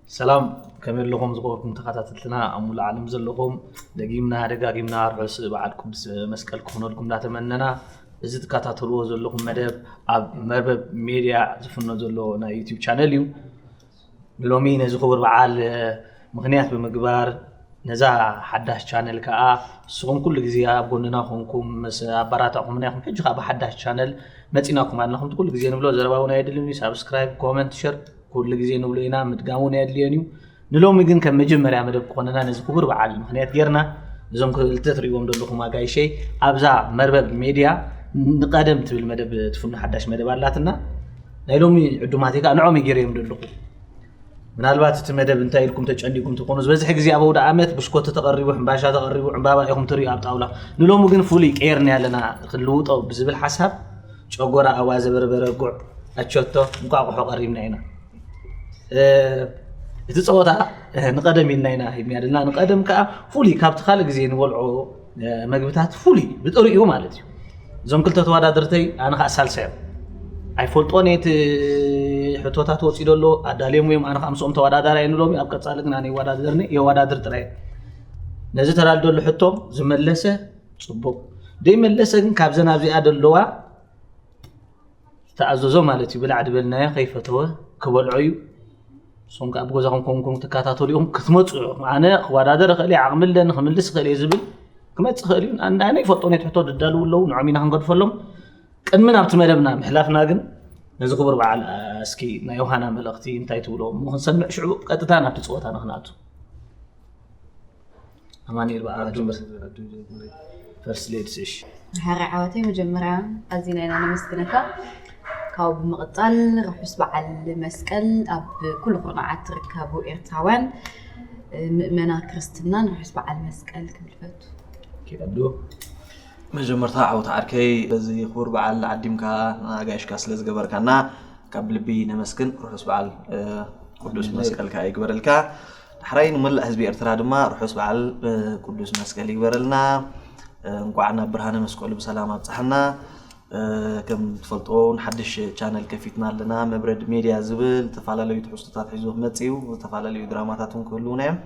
ሰላም፣ ከመይ ኣለኹም ዝኸበርኩም ተኸታተልትና ኣብ ሙሉእ ዓለም ዘለኹም? ደጊምና ደጋጊምና ርሑስ በዓል ቅዱስ መስቀል ክኾነልኩም እንዳተመነና፣ እዚ ትከታተልዎ ዘለኹም መደብ ኣብ መርበብ ሜድያ ዝፍኖ ዘሎ ናይ ዩቲዩብ ቻነል እዩ። ሎሚ ነዚ ክቡር በዓል ምኽንያት ብምግባር፣ ነዛ ሓዳሽ ቻነል ከኣ ንስኹም ኩሉ ግዜ ኣብ ጎንና ኮንኩም ምስ ኣባራታዕኹምና ኢኹም። ሕጂ ከኣ ብሓዳሽ ቻነል መጺናኩም ኣለኹም። ኩሉ ግዜ ንብሎ ዘረባ እውን ኣየድልን እዩ። ሳብስክራይብ፣ ኮመንት፣ ሸር ኩሉ ግዜ ንብሎ ኢና፣ ምድጋም እውን ኣየድልዮን እዩ። ንሎሚ ግን ከም መጀመርያ መደብ ክኾነና ነዚ ክቡር በዓል ምኽንያት ጌርና፣ እዞም ክልተ ትርእይዎም ዘለኹም ኣጋይሸይ ኣብዛ መርበብ ሜድያ ንቐደም ትብል መደብ ትፍኖ ሓዳሽ መደብ ኣላትና። ናይ ሎሚ ዕዱማተይ ከኣ ንዖም እየ ገይረዮም ዘለኹ። ምናልባት እቲ መደብ እንታይ ኢልኩም ተጨኒኩም ትኾኑ፣ ዝበዝሕ ግዜ ኣብ ኣውደ ዓመት ብሽኮቲ ተቐሪቡ፣ ሕምባሻ ተቐሪቡ፣ ዕምባባ ኢኹም ትርእዩ ኣብ ጣውላ። ንሎሚ ግን ፍሉይ ቀይርና ኣለና፣ ክንልውጦ ብዝብል ሓሳብ ጨጎራ፣ ኣዋዘ፣ በርበረ፣ ጉዕ፣ ኣቸቶ፣ እንቋቑሖ ቀሪብና ኢና። እ፣ እቲ ጸወታ፣ እ፣ ንቐደም ኢልና ኢና ሂብና ዘለና። ንቐደም ከኣ ፍሉይ ካብቲ ካልእ ግዜ ንበልዖ፣ እ፣ መግብታት ፍሉይ ብጥሪኡ ማለት እዩ። እዞም ክልተ ተወዳደርተይ ኣነ ከኣ ሳልሳዮም። ኣይፈልጦን እቲ ሕቶታት ወጺኡ ዘሎ ኣዳልዮም እዮም። ኣነ ከኣ ምስኦም ተወዳዳሪ እየ ንሎሚ። ኣብ ቀጻሊ ግን ኣነ ይወዳደርኒ፣ የወዳድር ጥራይ። ነዚ ተዳልደሉ ሕቶ ዝመለሰ ጽቡቕ፣ ደይመለሰ ግን ካብዘን ኣብዚኣ ዘለዋ ዝተኣዘዞ ማለት እዩ። ብላዕ ድበልናዮ ከይፈተወ ክበልዖ እዩ። ንስኹም ከኣ ኣብ ገዛኹም ኮንኩም ትከታተሉ ኢኹም ክትመጹ ኢኹም። ኣነ ክወዳደር እኽእል እየ፣ ዓቕሚ ኣለኒ፣ ክምልስ እኽእል እየ ዝብል ክመጽእ ይኽእል እዩ። ኣነ ኣይፈልጦን እየ፣ ትሕቶ ድዳልዉ ኣለዉ፣ ንዖም ኢና ክንገድፈሎም። ቅድሚ ናብቲ መደብና ምሕላፍና ግን ነዚ ክቡር በዓል እስኪ ናይ ዮሃና መልእኽቲ እንታይ ትብሎ እሞ ክንሰምዕ፣ ሽዑ ቀጥታ ናብቲ ጸወታ ንኽንኣቱ። ኣማኑኤል በዓል ጅምር። ፈርስት ሌዲስ። እሺ። ሕራይ ዓወተይ፣ መጀመርያ ኣዚና ኢና ነመስግነካ። ካብኡ ብምቕጻል ርሑስ በዓል መስቀል ኣብ ኩሉ ኩርናዓት ትርከቡ ኤርትራውያን ምእመና ክርስትናን ርሑስ በዓል መስቀል ክብል ፈቱ። ኦኬ፣ ኣዱ። መጀመርታ ዓወት ዓርከይ፣ በዚ ክቡር በዓል ዓዲምካ ኣጋይሽካ ስለ ዝገበርካና ካብ ልቢ ነመስግን። ርሑስ በዓል፣ እ፣ ቅዱስ መስቀል ከኣ ይግበረልካ። ዳሕራይ ንመላእ ህዝቢ ኤርትራ ድማ ርሑስ በዓል፣ እ፣ ቅዱስ መስቀል ይግበረልና። እ፣ እንቋዕ ናብ ብርሃነ መስቀሉ ብሰላም ኣብጽሓና። እ፣ ከም ትፈልጦ እውን ሓድሽ ቻነል ከፊትና ኣለና፣ መብረድ ሜድያ ዝብል። ዝተፈላለዩ ትሕዝቶታት ሒዙ ክመጽእ እዩ። ዝተፈላለዩ ድራማታት እውን ክህልዉና እዮም።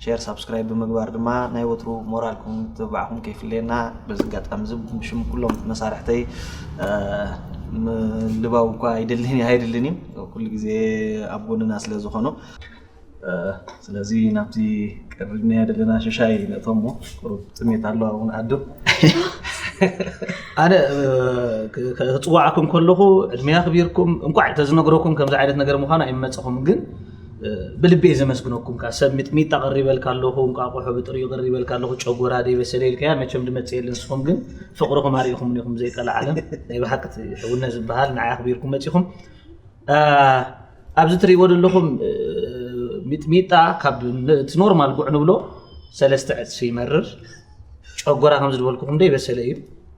ሼር፣ ሳብስክራይብ ብምግባር ድማ ናይ ወትሩ ሞራልኩም ተባዕኹም ከይፍለየና። በዚ ኣጋጣሚ እዚ ብሽም ኩሎም መሳርሕተይ፣ እ፣ ምልባው እኳ ኣይደልን፣ ኣይደልን እዩ። ኩሉ ግዜ ኣብ ጎንና ስለ ዝኾኑ። እ፣ ስለዚ ናብቲ ቀሪብናዮ ዘለና ሽሻይ ነእቶ እሞ፣ ቁሩብ ጥሜት ኣለዋ እውን ኣዱ። ኣነ፣ እ፣ ክ-፣ ክ-፣ ክጽዋዓኩም ከለኹ ዕድመይ ኣኽቢርኩም፣ እንቋዕ ተዝነግረኩም ከምዚ ዓይነት ነገር ምዃኑ ኣይመጸኹም፣ ግን፣ እ፣ ብልቢ እየ ዘመስግነኩም። ካብ ሰብ ሚጥሚጣ ቀሪበልካ ኣለኹ፣ እንቋቑሖ ብጥሪኡ ቀሪበልካ ኣለኹ፣ ጨጎራ ደይበሰለ ኢልካያ፣ መቸም ድመጽእ የለን። ንስኹም ግን ፍቕርኹም ኣርኢኹምኒ ኢኹም፣ ዘይቀልዓለም። ናይ ብሓቂ እቲ ሕውነት ዝበሃል ንዓይ ኣኽቢርኩም መጺኹም። እ፣ ኣብዚ ትርእይዎ ዘለኹም፣ እ፣ ሚጥሚጣ ካብ ን-፣ እቲ ኖርማል ጉዕ ንብሎ ሰለስተ ዕጽፊ ይመርር። ጨጎራ ከም ዝበልኩኹም ደይበሰለ እዩ።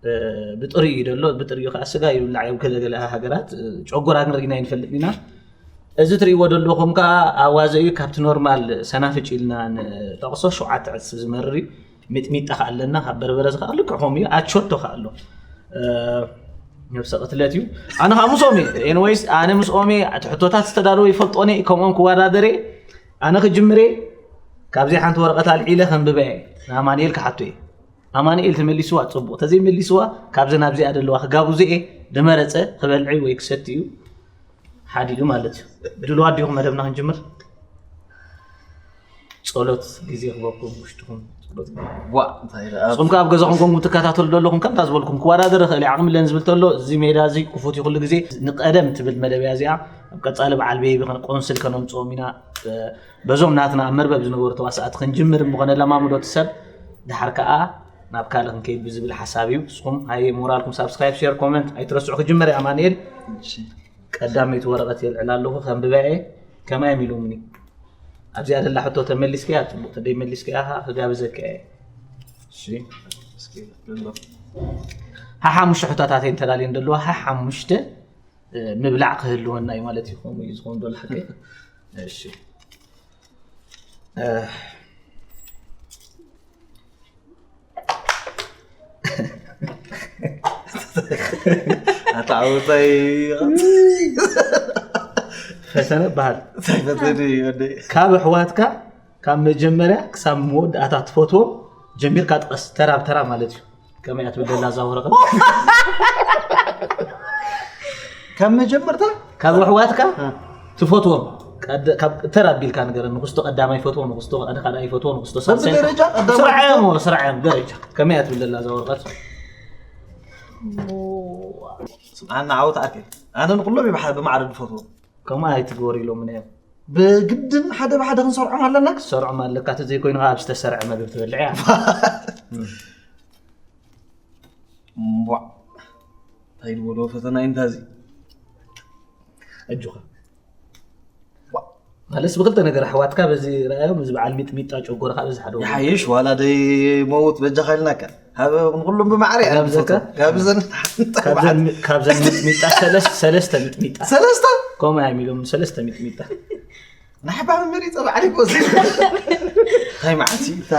እ፣ ብጥሪኡ እዩ ዘሎ። ብጥሪኡ ከኣ ስጋ ይብላዕ እዮም ገለ ገለ ሃገራት። እ፣ ጨጎራ ግን ርኢና ኣይንፈልጥን ኢና። እዚ ትርእይዎ ዘለኹም ከኣ ኣዋዘ እዩ። ካብቲ ኖርማል ሰናፍጭ ኢልና ንጠቕሶ ሸውዓተ ዕጽፊ ዝመርር እዩ። ሚጥሚጣ ከኣ ኣለና፣ ካብ በርበረ እዚ ከኣ ልክዕ ከምኡ እዩ። ኣቸቶ ከኣ ኣሎ። እ፣ ነብሰ ቅትለት እዩ። ኣነ ከኣ ምስኦም እየ። ኤኒዌይስ፣ ኣነ ምስኦም እየ። እቲ ሕቶታት ዝተዳለወ ይፈልጦን እየ፣ ከምኦም ክወዳደር እየ። ኣነ ክጅምር እየ። ካብዚ ሓንቲ ወረቐት ኣልዒለ ከንብባ እየ። ንኣማኑኤል ክሓቶ እየ። ኣማኑኤል ተመሊስዋ፣ ጽቡቕ። ተዘይመሊስዋ፣ ካብዘን ኣብዚኣ ዘለዋ ክጋብዞ እየ። ዝመረጸ ክበልዕ ወይ ክሰቲ እዩ። ሓዲኡ ማለት እዩ። ድሉዋት ዲኹም መደብና ክንጅምር? ጸሎት ግዜ ክበኩም ውሽጥኹም ጸሎት ግዜ። ዋ፣ እንታይ ደኣ? ንስኹም ከኣ ኣብ ገዛኹም ኮንኩም ትከታተሉ ዘለኹም፣ ከምታ ዝበልኩም ክወዳደር ይኽእል እየ፣ ዓቕሚ ኣለኒ ዝብል ተሎ፣ እዚ ሜዳ እዚ ክፉት እዩ ኩሉ ግዜ። ንቐደም ትብል መደብ እያ እዚኣ። ኣብ ቀጻሊ በዓል ቤቢ ከነ-፣ ቆንስል ከነምጽኦም ኢና። እ፣ በዞም ናትና ኣብ መርበብ ዝነበሩ ተዋሳእቲ ክንጅምር እሞ ከነለማምዶ እቲ ሰብ፣ ድሓር ከኣ ናብ ካልእ ክንከይድ ብዝብል ሓሳብ እዩ። ንስኹም ሃየ ሞራልኩም ሳብስክራይብ፣ ሼር፣ ኮመንት ኣይትረስዑ። ክጅምር እየ ኣማኑኤል። እሺ። ቀዳመይቲ ወረቐት የልዕል ኣለኹ፣ ከንብባ እየ። ከማይ እዮም ኢሎምኒ። ኣብዚኣ ዘላ ሕቶ ተመሊስካያ ጽቡቕ፣ ተደይ መሊስካያ ከኣ ክጋብዘካ እየ። እሺ፣ እስኪ ንንበብ። ሓሓሙሽተ ሕቶታት እየን ተዳልየን ዘለዋ። ሓሓሙሽተ፣ እ፣ ምብላዕ ክህልወና እዩ ማለት እዩ። ከምኡ እዩ ዝኸውን ዘሎ ሓቀይ። እሺ። እ፣ ኣታ ዓወታይ። ሰነ በሃል። እንታይ ፈትኒ ወደይ? ካብ ኣሕዋትካ ካብ መጀመርያ ክሳብ መወዳእታ ትፈትዎም ጀሚርካ ጥቀስ፣ ተራ ብተራ ማለት እዩ። ከመይ እያ ትብል ዘላ እዛ ወረቐት? ካብ መጀመርታ ካብ ኣሕዋትካ ትፈትዎም ቀድ- ካብ ተራ ኣቢልካ ንገረኒ። ንክስቶ ቀዳማይ ይፈትዎ፣ ንክስቶ ቀደ ካልኣይ ይፈትዎ፣ ንክስቶ ሳልሳይ ደረጃ ቀዳማይ ስርዓዮም፣ ስርዓዮም ደረጃ። ከመይ እያ ትብል ዘላ እዛ ወረቐት? ስምዓና ዓወት ዓርከይ። ኣነ ንኩሎም ይብሓ ብማዕረ ዝፈትዎ። ከምኡ ኣይትግበሩ ኢሎምና እዮም። ብግድን ሓደ ብሓደ ክንሰርዖም ኣለና። ክትሰርዖም ኣለካ፣ እቲ ዘይኮይኑ ኣብ ዝተሰርዐ መግቢ ትበልዕ እያ። እምቧዕ፣ እንታይ ዝበሎ ፈተና እዩ እንታዚ? ኣጆኻ። ማለስ ብክልተ ነገር ኣሕዋትካ በዚ ረኣዮም፣ እዚ በዓል ሚጥሚጣ ጨጎርካ በዚ ሓደ ወገን። ይሓይሽ ዋላ ደይ መውት በጃኻ ኢልናካ። ካብ ንኩሎም ብማዕረ እያ ካብ ዘካ? ካብ ዘን ካብዘን ካብዘን ሚጥሚጣ ሰለስ- ሰለስተ ሚጥሚጣ ሰለስተ ከምኡ እዮም ኢሎም፣ ሰለስተ ሚጥሚጣ። ንሓባ መመሪፀ ባዕለይ ክወስድ። እንታይ መዓልቲ እታ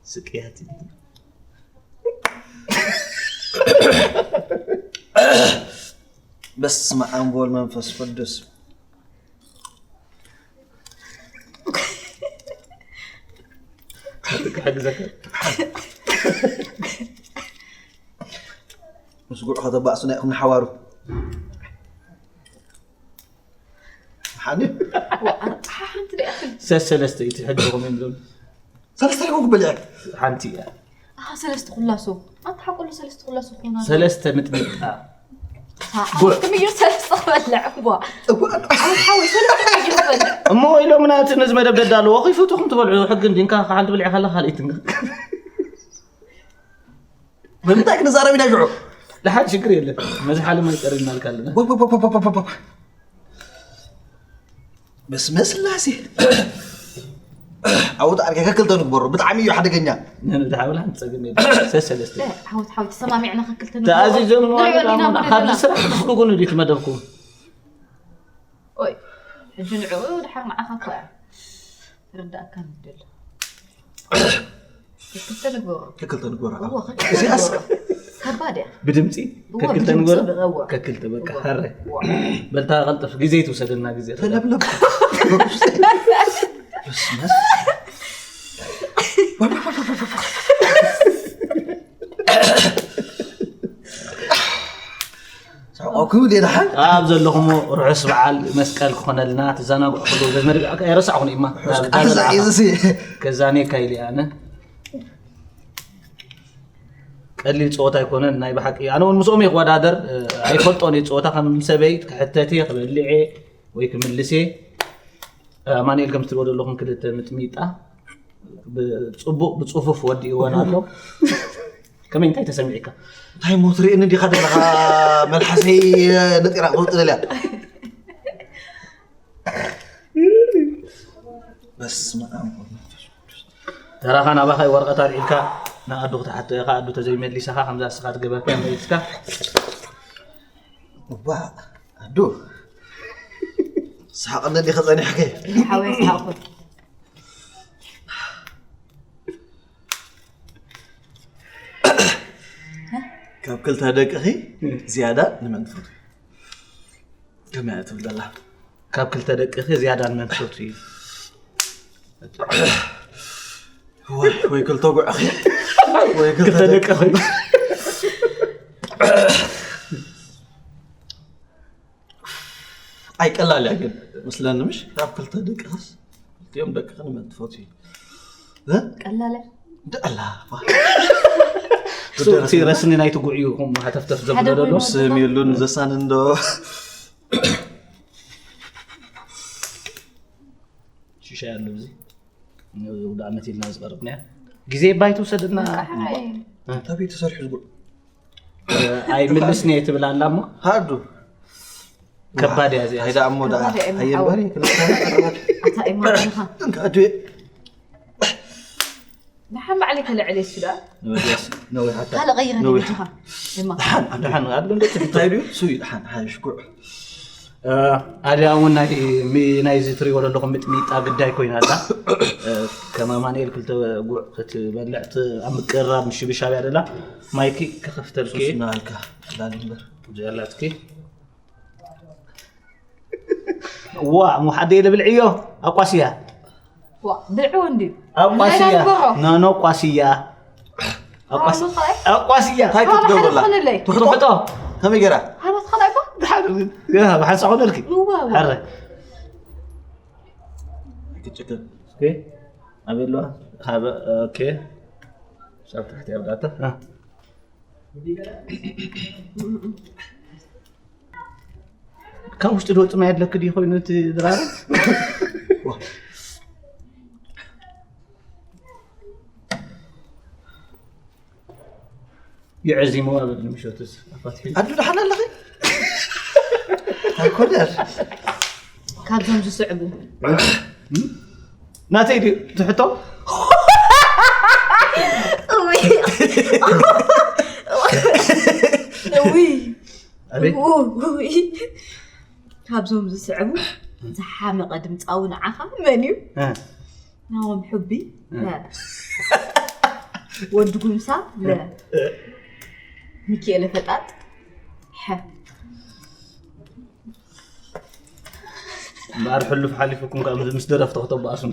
ስቅያት። በስመ አብ ወወልድ መንፈስ ቅዱስ። ክሕግዘካ። ምስ ጉዕ ከተባእሱና ኢኹም ንሓዋሩ። ሓኒ ሓንቲ ዲኣ ሰሰለስተ እዩ ትሕግዝኹም እዮም ዝብሉ። ሰለስተ ኢኹም ክበልዕ። ሓንቲ እያ። ኣሃ ሰለስተ ኩላሶ ኣንታ ሓቆሎ ሰለስተ ኩላሶ ኾና ሰለስተ ምጥሚጣ። ክምዩ ሰለስተ ክበልዕ እኳ ሓወይ ሰለስተ ክበልዕ እሞ ኢሎምና እቲ ነዚ መደብ ደዳለዎ ከይፈትኹም ትበልዑ ሕጊ እንዲንካ ሓንቲ ብልዒ ከላ ካልኢት እንካ። ብምንታይ ክንዛረብ ኢና ሽዑ? ደሓን ሽግር የለን። መዝሓሊ ማይ ቀሪብናልካ ኣለና። በስመ ስላሴ። ኣውት ዓርከ ከክልተ ንግበሮ ብጣዕሚ እዩ ሓደገኛ። ንድሓብል ሓንቲ ፀገም የለን። ሰሰለስተ ሓወት ሓወት ተሰማሚዕና ከክልተ ተኣዚዞም ንሪኦ ኢና ካብዚ መደብና። ስራሕ ትስጉጉ ንዲ ትመደብኩም። ኦይ ሕጂ ንዕኡ ድሓር ንዓኻ እኮ እያ ተረዳእካ ንደሎ ከክልተ ንግበሮ ከክልተ ንግበሮ። እዎ እዚኣስ ከባድ እያ ብድምፂ እዎ፣ ከክልተ ብድምፂ ንግበሮ ብእዎ። ከክልተ በቃ እዎ። ሓረ እዎ። በልታ ቀልጥፍ ግዜ ትውሰደልና ግዜ ተለብለብ። ሰዓቆኩም ደሓን ኣብ ዘለኹም ርሑስ በዓል መስቀል ክኾነልና ትዘናግዑ ኩሉ በዚ መደብ ኣይረሳዕኹን ኢማ ኣዛ ኢዝሲ ከዛኔ ካይሊ ኣነ ቀሊል ፀወታ ኣይኮነን ናይ ብሓቂ ኣነ እውን ምስኦም እየ ክወዳደር ኣይፈልጦን እየ ፀወታ ከም ሰበይ ክሕተት እየ ክበልዕ እየ ወይ ክምልስ እየ ኣማኑኤል ከም ትሪኦ ዘለኹም ክልተ ምጥሚጣ ብፅቡቅ ብፅፉፍ ወዲእወን ኣሎ ከመይ እንታይ ተሰሚዕካ እንታይ ሞት ርእኒ እንዲኻ ዘለኻ መልሓሰይ ነጢራ ክወፅ ደልያ በስመ ኣብ ተራኻ ናባኻ ወረቐት ኣልዒልካ ንኣዱ ክትሓቶ ኢኻ ኣዱ ተዘይመሊሳኻ ከምዛ እስኻ ትገበርካ መሊስካ እባ ኣዱ ሰሓቕኒ እንዲኻ ጸኒሕከ ሓወይ ሰሓቕኩ ካብ ክልተ ደቅኺ ዝያዳ ንመን ትፈትዊ ከመይ እያ ትብል ዘላ ካብ ክልተ ደቅኺ ዝያዳ ንመን ትፈትዊ ወይ ወይ ክልተ ጉዕኺ ወይ ክልተ ክልተ ደቅኺ ኣይቀላል እያ ግን ምስለኒ ምሽ ካብ ክልተ ደቅኽስ ክልቲኦም ደቅኺ ንመን ትፈትዊ እ? ቀላለ ደላ እቲ ረስኒ ናይቲ ጉዕዩ ከም ሃተፍተፍ ዘብሎ ዘሎ ስም የሉን ዘሳንን ዶ ሽሻ ያለው እዚ ውድ ዓመት ኢልና ዝቀረብና ግዜ ባይ ትውሰድና ታበይ ተሰሪሑ ዝጉዕ ኣይምልስኒ ትብል ኣላ እሞ ሃዱ ከባድ እያ እዚኣ ሃይዳ እሞ ደኣ ከባድ እያ እሞ ኣየንበሪ ክልተ ቀረባት ኣታ ኢማ ኢኻ እንካ ኣዱየ ንሓን ባዕለይ ከልዕል እሱ ደኣ ነዊሓታ ካልእ ቀይረ ነዊሓ ነጅኻ ድማ ድሓን ኣብ ድሓን ኣብ ግን ደቂ እንታይ ድዩ ሱይ ድሓን ሓይሽ ጉዕ ኣድያ እውን ናይ ናይዚ ትሪእዎ ዘለኹም ሚጥሚጣ ግዳይ ኮይና ኣላ። ከም ኣማንኤል ክልተ ጉዕ ክትበልዕ ኣብ ምቅርራብ ምሽብሻብ እያ ደላ። ማይኪ ክኸፍተልኪ ናልካ ላሊ እምበር። ዘላትኪ ዋ ሙሓደይ ልብልዕዮ ኣቋስያ። ብልዑ እንዲ ኣቋስያ። ኖኖ ቋስያ። ኣቋስያ እንታይ ክትገብርላ? ትሕጦ። ከመይ ገራ? ብሓንሳ ኮነልኪ። ኣረ ኣበለዋ። ሳብ ትሕቲ ኣርዳታ። ካብ ውሽጢ ዶ ጽማይ ኣለክ ድዩ ኮይኑ እቲ ድራር? ይዕዚሙ ኣብ ምሸትስ ኣፋትሒ። ኣዱ ደሓን ኣለኺ? ኣይኮነር። ካብዞም ዝስዕቡ ናተይ ድዩ ትሕቶ? ውይ ኣቤት ውይ ካብዞም ዝስዕቡ ዝሓመቐ ድምፃዊ ንዓኻ መን እዩ? ናሆም ሑቢ ወዲ ጉምሳ ለ ሚኪኤለ ፈጣጥ ሐ እምበኣር ሕሉፍ ሓሊፉኩም ካብ ምስ ደረፍቲ ከተባእሱን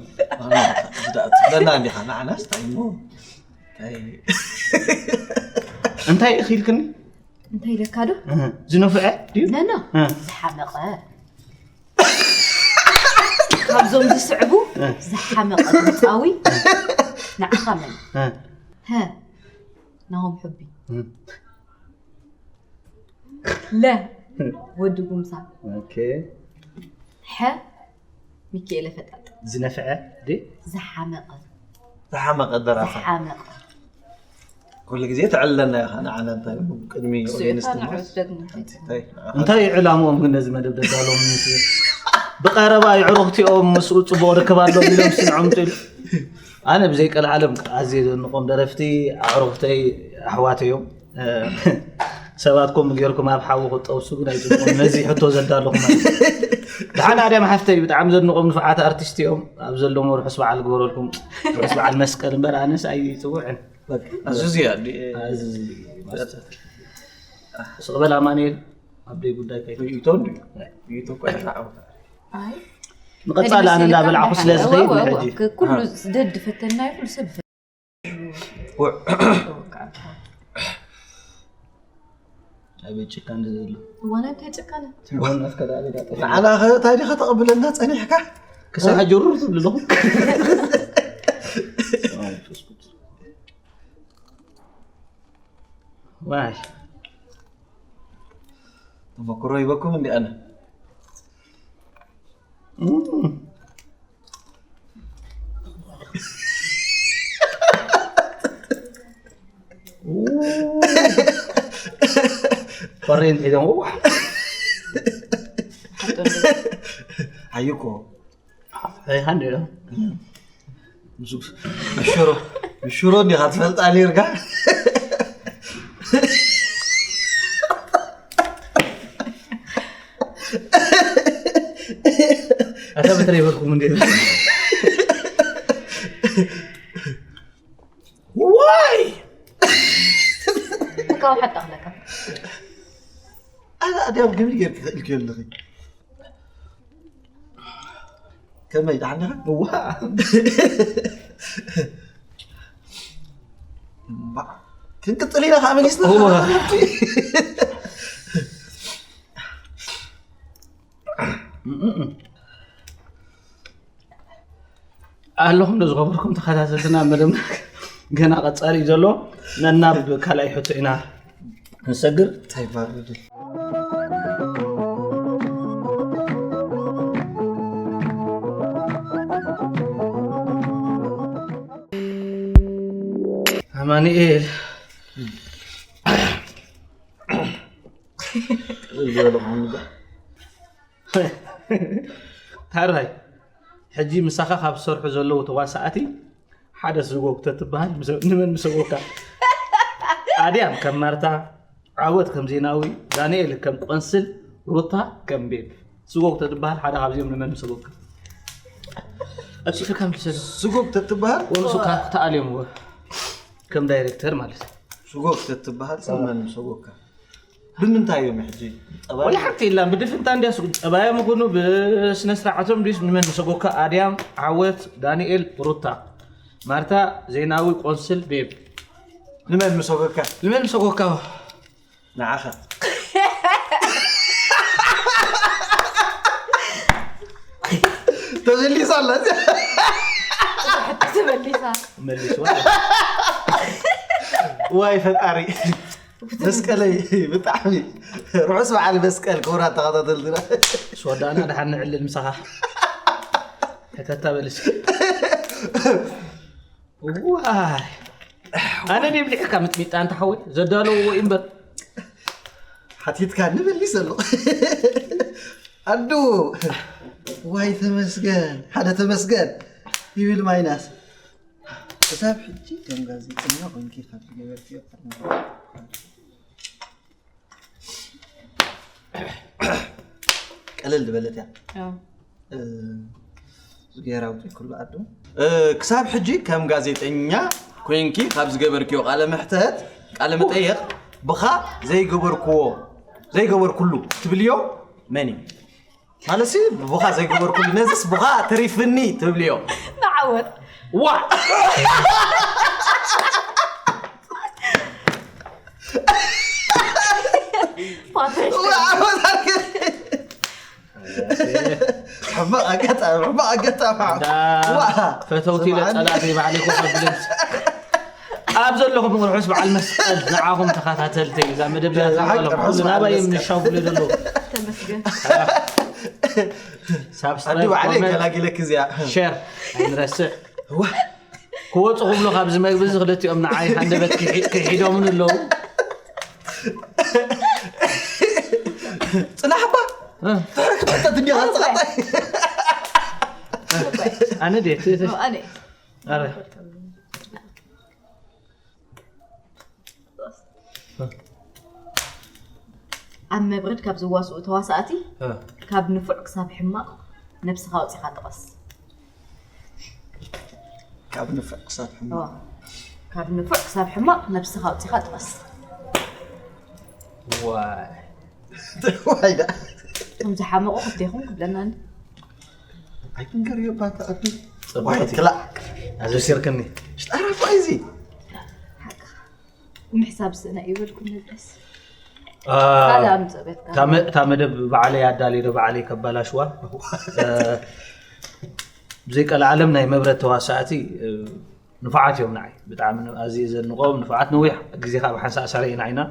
ትብለና እንዲኻ ንዓናስ እንታይ እሞ እንታይ እንታይ ኢኺ ኢልክኒ? እንታይ ኢለካ ዶ? ዝነፍዐ ድዩ? ነና እ። ዝሓመቐ ካብዞም ዝስዕቡ ዝሓመቐ ድምፃዊ ንዓኻ መን? እ። ሀ ናሆም ሑቢ ለ ወዲ ጉምሳ ኦኬ። ሐ ሚኪኤለ ፈጣጥ ዝነፍዐ ድዩ? ዝሓመቐ ዝሓመቐ ደራፋ ዝሓመቐ ኩሉ ግዜ ተዕልለና ኢኻ ንዓና እንታይ ቅድሚ እሱ ኦዲየንስ እታ ድማ ንዑስ ደግሞ እንታይ እንታይ እንታይ እዩ ዕላምኦም ግን ነዚ መደብ ደዳሎም ምስ ብቀረባ ይዕሩኽቲኦም ምስኡ ፅቡቅ ርክብ ኣለዎም ኢሎም ስንዖም ትብል ኣነ ብዘይ ቀልዓለም ኣዝየ ዘንቆም ደረፍቲ ኣዕሩኽተይ ኣሕዋት እዮም ሰባት ከምኡ ጌርኩም ኣብ ሓዊ ክጠብሱ ግን ኣይፅቡቅን ነዚ ሕቶ ዘዳለኹም ደሓን ኣድያም ሓፍተይ ብጣዕሚ ዘድንቆም ንፉዓት ኣርቲስት እዮም ኣብ ዘለዎም ርሑስ በዓል ግበረልኩም ርሑስ በዓል መስቀል እምበር ኣነስ ኣይፅውዕን ኣዙዝያ ስቕበል ኣማንኤል ኣብ ደይ ጉዳይ ከይ ርእይቶ እንድዩ ርእይቶ እኮ ይረዓው ኣይ ንቐፃሊ ኣነ እንዳበላዕኩ ስለ ዝኸይድ ሕጂ ኩሉ ደድ ፈተናዮ ኩሉ ሰብ ኣበይ ጭካን ዘሎ እዋና እንታይ ጭካነ ትልቦን ኣፍከዳ ኣበይ ዳጠፋ ንዓና እንታይ ዲኻ ተቐብለና ፀኒሕካ ክሳብ ሕጂ ሩር ትብሉ ኣለኹም ዋይ ተመክሮ ይበኩም እንዲ ኣነ ኮሬን ሒዞም ኣይኮ ኣይሃን ዶ ሽሮ ሽሮ እንዲኻ ትፈልጣ ኔርካ ኣታ በተለይ በልኩም እንዴ ዋይ ተቃው ሓጣ ክለካ ኣነ ኣድያም ግብሪ ጌርክ ክእልክ ኣለኺ ከመይ ደሓን ዲኻ ዋ ክንቅፅል ኢና ከዓ መሊስና ኣለኹም ዶ ዝኸበርኩም ተኸታተልትና መደብና ገና ቀፃሊ እዩ ዘሎ ነናብ ካልኣይ ሕቶ ኢና ንሰግር እንታይ ባርድል ኣማኑኤል ታራይ ሕጂ ምሳኻ ካብ ዝሰርሑ ዘለዉ ተዋሳእቲ ሓደ ስጎግ ተትበሃል ንመን ምሰጎግካ ኣድያም ከም ማርታ ዓወት ከም ዜናዊ ዳንኤል ከም ቆንስል ሩታ ከም ቤብ ስጎግ ተትበሃል ሓደ ካብዚኦም ንመን ምሰጎግካ? ኣጽፊካ ምልሰሉ። ስጎግ ተትበሃል ወምሱ ካክተኣል እዮም ወ- ከም ዳይሬክተር ማለት እዩ። ስጎግ ተትበሃል ሰብ መን ምሰጎግካ? ብምንታይ እዮም ሕጂ ጠባይ ወላ ሓንቲ የላን ብድፍንታ እንዲያ ስጉ ጠባዮም ይኹኑ ብስነ ስርዓቶም ድዩስ ንመን ምሰጎግካ? ኣድያም፣ ዓወት፣ ዳንኤል፣ ሩታ፣ ማርታ፣ ዜናዊ፣ ቆንስል፣ ቤብ ንመን ምሰጎግካ? ንመን ምሰጎግካ? ንዓኻ ተመሊሳ ኣላ ተመሊሳ መልስዋ። ዋይ ፈጣሪ መስቀለይ ብጣዕሚ ርሑስ በዓል መስቀል ክቡራት ተኸታተልትና ሶዳና ድሓን ንዕልል ምሳኻ ሕተታ በልስ ዋይ ኣነ ድብሊዕካ ምጥሚጣ እንተ ሓወይ ዘዳለውዎ እዩ እምበር ሓቲትካ ንመሊስ ኣሎ ኣዱ ዋይ ተመስገን ሓደ ተመስገን ይብል ማይናስ ክሳብ ሕጂ ከም ጋዜጠኛ ኮንኪ ካብ ዝገበርክዮ ቀለል ዝበለት እያ ገይራ ኣውፅእ ኩሉ ኣዱ ክሳብ ሕጂ ከም ጋዜጠኛ ኮይንኪ ካብ ዝገበርክዮ ቃለ መሕተት ቃለ መጠየቕ ብኻ ዘይገበርክዎ ዘይገበርኩሉ ትብልዮ መን እዩ ማለትሲ ብኻ ዘይገበርኩሉ ነዚስ ብኻ ተሪፍኒ ትብልዮ ንዓወት ዋ ፓትሪሽ ሕማቕ ኣጋጣሚ ሕማቕ ኣጋጣሚ ዳ ፈተውቲ ኢለ ጸላእተይ ባዕለይ ኮፍ ኣብለን ኣብ ዘለኹም ርሑስ በዓል መስቀል ንዓኹም ተኸታተልተይ እዛ መደብ እዚኣ ትረኽቡ ኣለኹም ኩሉ ናባይ እዮም ንሻው ብሎ ዘለዉ ተመስገን ኣዲ ባዕለይ ሳብስክራይብ ገላጊለክ እዚኣ ሸር ኣይንረስዕ ክወፁ ክብሉ ካብዚ መግቢ እዚ ክልቲኦም ንዓይ ሃንደበት ክሒ- ክሒዶምን ኣለዉ ፅናሕባ እ፣ ትሕክተት እንዲኻ ፅቐጣይ ኣነ ድየ እቲ- እቲ- ኣነ ኣረ፣ ኣብ መብረድ ካብ ዝዋስኡ ተዋሳእቲ እ፣ ካብ ንፉዕ ክሳብ ሕማቕ ነብስኻ ኣውፂኻ ጥቐስ ካብ ንፍዕ ክሳብ ሕማቕ ካብ ንፉዕ ክሳብ ሕማቕ ነብስኻ ኣውፂኻ ጥቐስ ዋይ ዋይዳ ከም ዝሓመቑ ክልቴኹም ክብለና እንዲ ኣይትንገርዮ ባታ ኣዱ ጽብቕቲ ክላ ኣዘሲርክኒ ሽጣራ ኳይዚ ምሕሳብ ስእና ይበልኩም ንብለስ አ፣ ካልእ ኣምፅእ ቤትካ እታ መ- እታ መደብ ባዕለይ ኣዳልየ ዶ ባዕለይ ከባላሽዋ እ፣ ብዘይ ቀልዓለም ናይ መብረት ተዋሳእቲ እ፣ ንፉዓት እዮም ንዓይ ብጣዕሚ ን- ኣዝየ ዘድንቆም ንፉዓት ነዊሕ ግዜ ካብ ሓንሳእ ሰሪዕና ኢና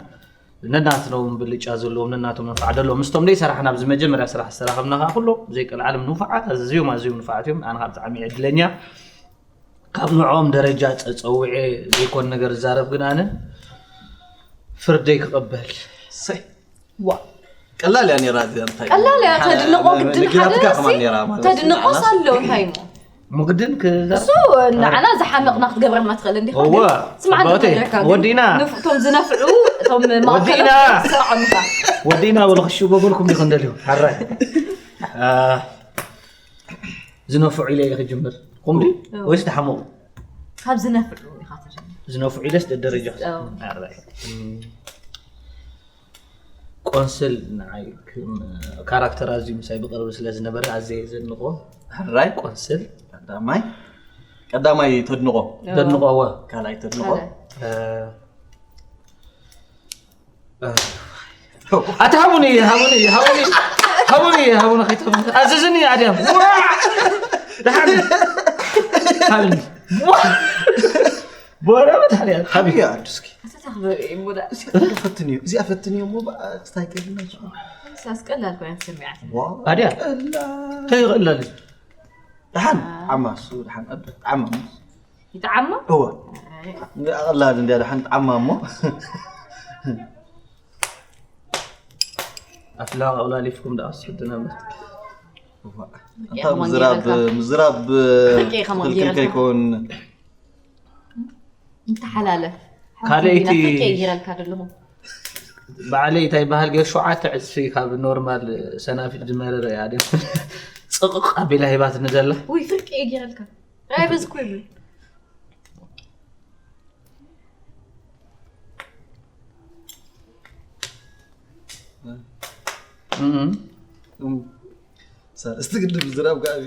ነናትኖም ብልጫ ዘለዎም ነናቶም መንፋዕ ደለዎም ምስቶም ደይ ሰራሕና ኣብዚ መጀመርያ ስራሕ ዝተራኸብና ከዓ ኩሎም ብዘይ ቀልዓለም ንፉዓት ኣዝዮም ኣዝዮም ንፉዓት እዮም ኣነ ከዓ ብጣዕሚ ዕድለኛ ካብ ንዕኦም ደረጃ ጸጸውዐ ዘይኮን ነገር ዝዛረብ ግን ኣነ ፍርደይ ክቕበል ሰይ ዋ ቀላል እያ ነራ እዚኣ እንታይ ቀላል እያ ተድንቆ ግድን ሓደ ነግራትካ ከማን ሲ ነራ ማለት ተድንቆስ ኣለዎ እንታይ እሞ ሙግድን ክዛረብ እሱ ንዓና ዝሓመቕና ክትገብረና ትኽእል እንዲኻ እወ፣ ግን ስማዕ ኣባቴ፣ ንገረካ ግን ወዲና። ንፍ- እቶም ዝነፍዑ እቶም ወዲና። ማእከሎም ወዲና ወለ ክሽጎጎልኩም ዲኹም ደልዩ ሓራይ አ፣ ዝነፍዑ ኢለ ኢለ ክጅምር ኹምዲ ወይስ ተሓመቑ ካብ ዝነፍዑ ኢኻ ትጀምር ዝነፍዑ ኢለስ ደደረጃ ኣዎ። ሓራይ ቆንስል ንዓይ ክም- ካራክተር ኣዝዩ ምሳይ ብቅርቢ ስለ ዝነበረ ኣዘየ ዘድንቆ ሕራይ ቆንስል ቀዳማይ ቀዳማይ ተድንቆ ዘድንቆዎ ካልኣይ ተድንቆ ካልኣይ። እ፣ እ፣ ኣታ ሃቡኒ ሃቡኒ ሃቡኒ ሃቡኒ ሃቡኒ ከይትብሉ ኣዝዝኒ ኣድያም ዋዕ! ደሓን ሃብኒ ዋዕ! ቦረ መድሓንያ ሓብዮ ኣዱስኪ ኣተታኽበሪ እሙዳ ፈትንዮ እዚኣ ፈትንዮ እሞ ክስታይ ከልና ሳስቀላል ኮይና ተሰሚዓት ዋ ኣድያ። ቀላ ተይኽእለኒ ደሓን ዓማ እሱ ደሓን ዓማ ይጠዓማ እወ ቀላል እንዲያ ደሓን ዓማ እሞ ኣፍላ ኣውላሊፍኩም ደኣ ስድና እታ ምዝራብ ምዝራብ ከመይ ገይረልካ? ከይከውን እንተሓላለፍ ካልኣይቲ- ሓንቲ ዲና ፍርቂ ይረልካ ደለኹ ባዕለይ እንታይ ይበሃል ገይር ሸውዓተ ዕፅፊ ካብ ኖርማል ሰናፊጭ ዝመረረ እያ ድም ፅቕቕ ኣቢላ ሂባትኒ ዘላ። ውይ ፍርቂ እየ ገይረልካ። ራይ በዚ እኮ ይብል። እም። ሳልስቲ ግድብ ዝራብ ጋቢ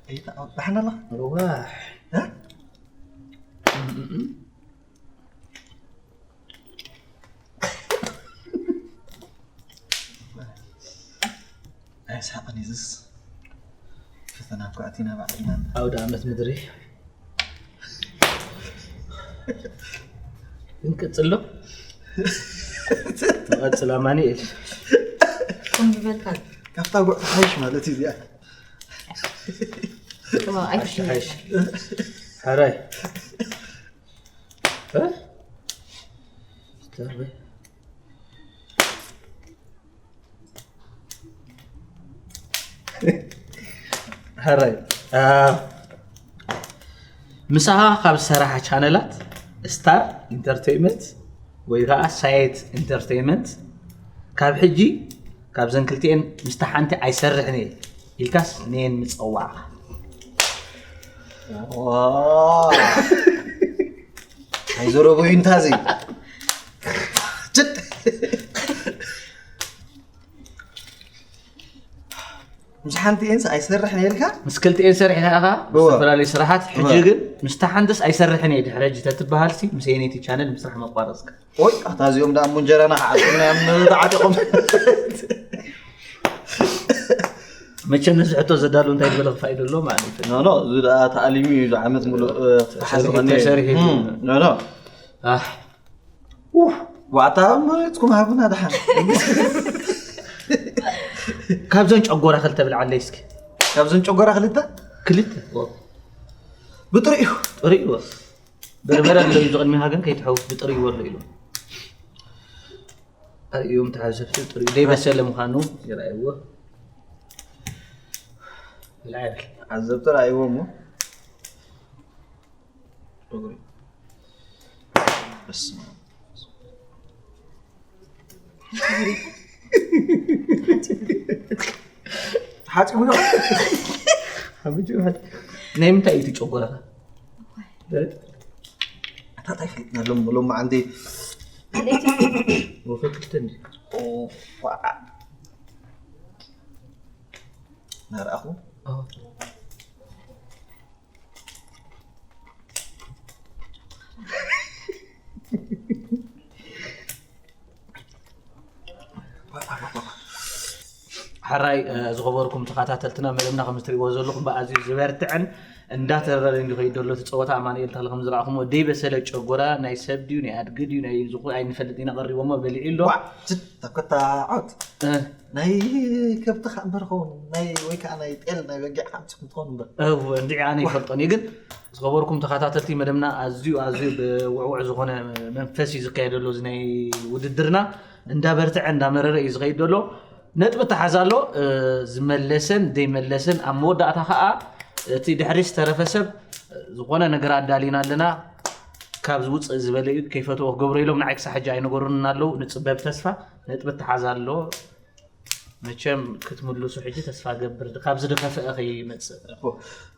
ኣይተኣባሕና ኣለኻ ርዋሕ። ኣይስሓቕን እዩዝስ ፈተና እኳ ኣቲና ባዕልና ኣውደ ዓመት ምድሪ እንቅፅሎ መቐፅል ኣማኒኤል ቁም ዝበልካ ካብታ ጉዕ ትሓይሽ ማለት እዩ እዚኣ ሓሽ ሓሽ ሓራይ እ? ሕራይ ምሳኻ ካብ ዝሰራሓ ቻነላት ስታር ኢንተርቴይመንት ወይ ከዓ ሳየት ኢንተርቴይመንት ካብ ሕጂ ካብዘን ክልቲኤን ምስታ ሓንቲ ኣይሰርሕን እየ ኢልካስ ነየን ምፀዋዕኻ ኣይዘረበዩ እንታዚ ምስ ሓንቲ ኤንስ ኣይሰርሕ ነልካ ምስ ክልቲኤን ሰሪሕካ ኢኻ ዝተፈላለዩ ስራሓት ሕጂ ግን ምስታ ሓንትስ ኣይሰርሕን እየ ድሕሪ ሕጂ ተትበሃልሲ ምስ የነይቲ ቻነል ምስራሕ መቋረፅካ ወይ ኣታ እዚኦም ዳ እሞ እንጀራና ክዓፅና እዮም ተዓጢቆም መቸም ነዚ ሕቶ ዘዳሉ እንታይ ዝበለ ክፋይዱ ኣሎ ማለት እዩ ኖ ኖ እዚ ዳ ተኣሊሙ እዩ ዝዓመት ሙሉእ ተሓዝቐኒ ተሰሪሑ እዩ። ኖ ኖ ኣህ ዋዕታ መሬትኩም ሃቡና ድሓን ካብዞን ጨጎራ ክልተ ብልዓለይ እስኪ ካብዞን ጨጎራ ክልተ ክልተ ብጥሪኡ ጥሪእዎ በርበረ ኣለዩ ዝቕድሚኻ ግን ከይትሐውስ ብጥሪእዎ ኣሎ ኢሉ እዮም ተሓዘብቲ ጥሪኡ ዘይበሰለ ምዃኑ ይረኣይዎ ብልዓ ይብል ዓዘብቲ ረኣይዎ እሞ ጨጉሪ በስመ ኣብ ሓፂቡ ዶ ናይ ምንታይ እዩ ትጨጎረኻ ኣታ እንታይ ፈሊጥና ሎም ሎም ዓንዲ ወፈትልተ እንዲ ናርኣኹ ሓራይ ዝኸበርኩም ተኸታተልትና መደብና ከም እትሪእዎ ዘለኹም ብኣዝዩ ዝበርትዕን እንዳተረረ እንዲኸይድ ዘሎ እቲ ፀወታ ኣማኑኤል ተኽለ ከም ዝረኣኹሞ ደይበሰለ ጨጎራ ናይ ሰብ ድዩ ናይ ኣድጊ ድዩ ናይ ዝኹ ኣይንፈልጥ ኢና ቀሪቦሞ በሊዑ ኣሎ ተኮታ ዓወት ናይ ከብቲ ከዓ እምበር ኸውን ናይ ወይ ከዓ ናይ ጤል ናይ በጊዕ ሓንቲ ክትኸውን እምበር እወ እንዲዕ ኣነ ይፈልጦን እዩ ግን ዝኸበርኩም ተኸታተልቲ መደብና ኣዝዩ ኣዝዩ ብውዕውዕ ዝኾነ መንፈስ እዩ ዝካየደሎ እዚ ናይ ውድድርና እንዳበርትዐ እንዳመረረ እዩ ዝኸይድ ዘሎ ነጥቢ ተሓዝ ኣሎ ዝመለሰን ዘይመለሰን ኣብ መወዳእታ ከዓ እቲ ድሕሪ ዝተረፈ ሰብ ዝኾነ ነገር ኣዳሊና ኣለና ካብ ዝውፅእ ዝበለ እዩ ከይፈትዎ ክገብሮ ኢሎም ንዓይ ክሳብ ሕጂ ኣይነገሩንን ኣለዉ ንፅበብ ተስፋ ነጥቢ ተሓዝ ኣሎ መቸም ክትምልሱ ሕጂ ተስፋ ገብር ካብዚ ድኸፍአ ከይመፅእ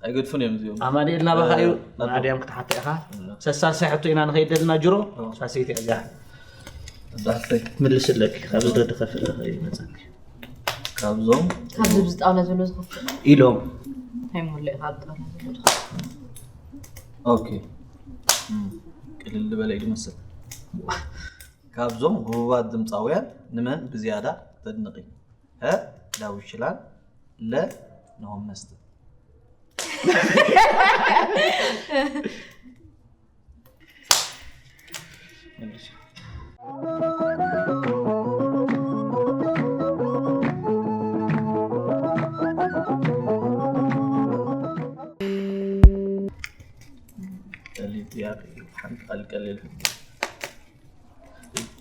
ኣይገድፉን እዮም እዚኦም ኣማኒኤል ናባኻ እዩ ማድያም ክትሓታ ኢኻ ሰሳልሳይ ሕቶ ኢና ንኸይድ ዘለና ጅሮ ሳሰይቲ እዚኣ ዳሕተይ ምልስለኪ ካብዚ ደድኸፍአ ከይመፀኪ ካብዞም ካብዚ ብዚ ጣውላ ዘሎ ዝኸፍእ ኢሎም እንታይ ሙሉእ ካብ ጣውላ ዘሎ ኦኬ ቅልል ዝበለ ኢሉ መስል ካብዞም ህቡባት ድምፃውያን ንመን ብዝያዳ ተድንቒ? ሀ ዳዊት ሽላን፣ ለ ናሆም መስፍን።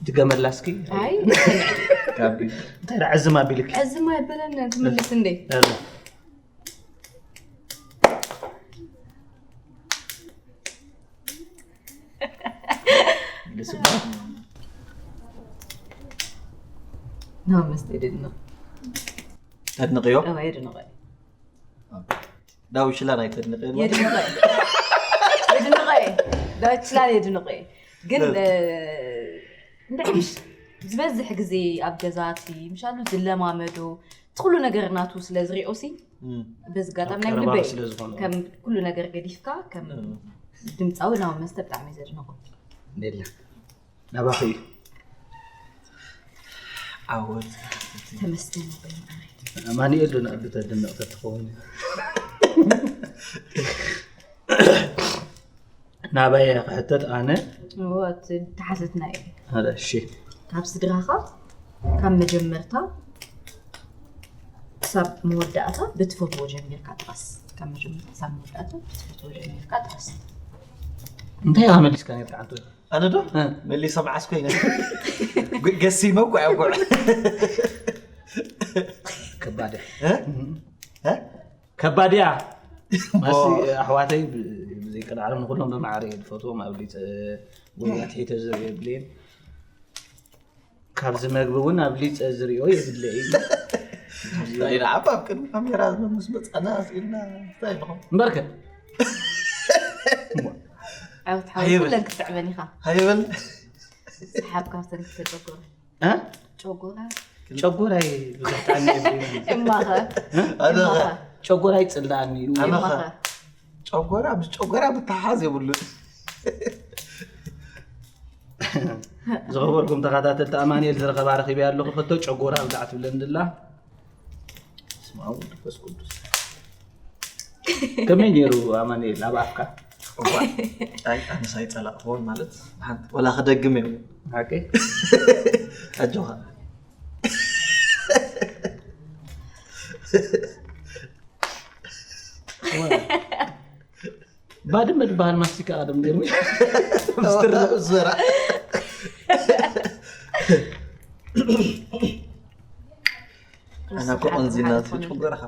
ድገመላ እስኪ ኣይ እንታይ ደኣ ዕዝም ኣቢልክ ዕዝም ኣይበለን ትምልስ እንዴ ናብ መስተ የድንቕ። ተድንቕዮ? እወ፣ የድንቐ። ዳዊ ሽላን ኣይተድንቕዮ? የድንቐ። የድንቐ። ዳዊት ሽላን የድንቐ። ግን እ፣ እንታይ ምሽ ዝበዝሕ ግዜ ኣብ ገዛቲ ምሻሉ ዝለማመዶ እቲ ኩሉ ነገር ናቱ ስለ ዝሪኦ ሲ በዚ ኣጋጣሚ ናይ ቀረባ ልበይ ስለ ዝኾነ። ከም ኩሉ ነገር ገዲፍካ ከም ድምፃዊ ናብ መስተ ብጣዕሚ ዘድንቆ። ኔላ ናባኺ እዩ። ዓወት ተመስገን በይ። ኣማኑኤል ዶ ንኣዱ ተድንቕ ተትኸውን? ናባይ እያ ክሕተት ኣነ። እወ፣ እቲ ተሓተትና እዩ። ኣረ እሺ። ካብ ስድራኻ ካብ መጀመርታ ክሳብ መወዳእታ ብትፈትዎ ጀሚርካ ጥቐስ። ካብ መጀመርታ ክሳብ መወዳእታ ብትፈትዎ ጀሚርካ ጥቐስ። እንታይ ኢኻ መሊስካ ነርካ ዓንቶ? ኣነ ዶ? እ። መሊሰ መዓስ ኮይነ? ገሲመ እኮ እያ ጉዕ። ከባድ እያ። እ? እ? ከባድ እያ። ማሲ ኣሕዋተይ ብ- ብዘይቀልዓለም ንኩሎም ብማዕረ እየ ዝፈትዎም። ኣብ ሊፀ ወይ ኣትሒተ ዝሪኦ የብለይን። ካብ ዝመግቢ እውን ኣብ ሊፀ ዝሪኦ የብለ እዩ። እንታይ ንዓባ ኣብ ቅድሚ ካሜራ ምስ መፃና ስኢልና እንታይ ኢልኩም? እምበርከ ዓወት ሓወት ኣይብል። ኩለን ክትጥዕመን ኢኻ። ሃይበል ሰሓብ ካብተን ክተጨጎረ እ? ጨጎራ ጨጎራይ ብዙሕ ጣዕሚ የብለይን። እማኸ ኣነ ኸ? እማኸ ጨጎራይ ፅላኣኒ እዩ። ኣነ ኸ? እማኸ ጨጎራ ምስ ጨጎራ ምትሓሓዝ የብሉን። ዝኸበርኩም ተኸታተልቲ ኣማኑኤል ዝረኸባ ረኺበያ ኣለኹ። ሕቶ ጨጎራ ብዛዕ ትብለኒ ድላ። በስመ ኣብ ወወልድ ወመንፈስ ቅዱስ። ከመይ ነይሩ ኣማኑኤል ኣብ ኣፍካ? እዋይ፣ ኣይ ኣነስ ኣይፀላእክዎን ማለት ሓንቲ ወላ ክደግም እዮም። ሓቂ? ኣጆኻ። ባድመ ዝበሃል ማስቲካ ቀደም ገርሚ ምስጢር ዘራ ኣና እኮ ቆንዚና ትጭጎርኻ።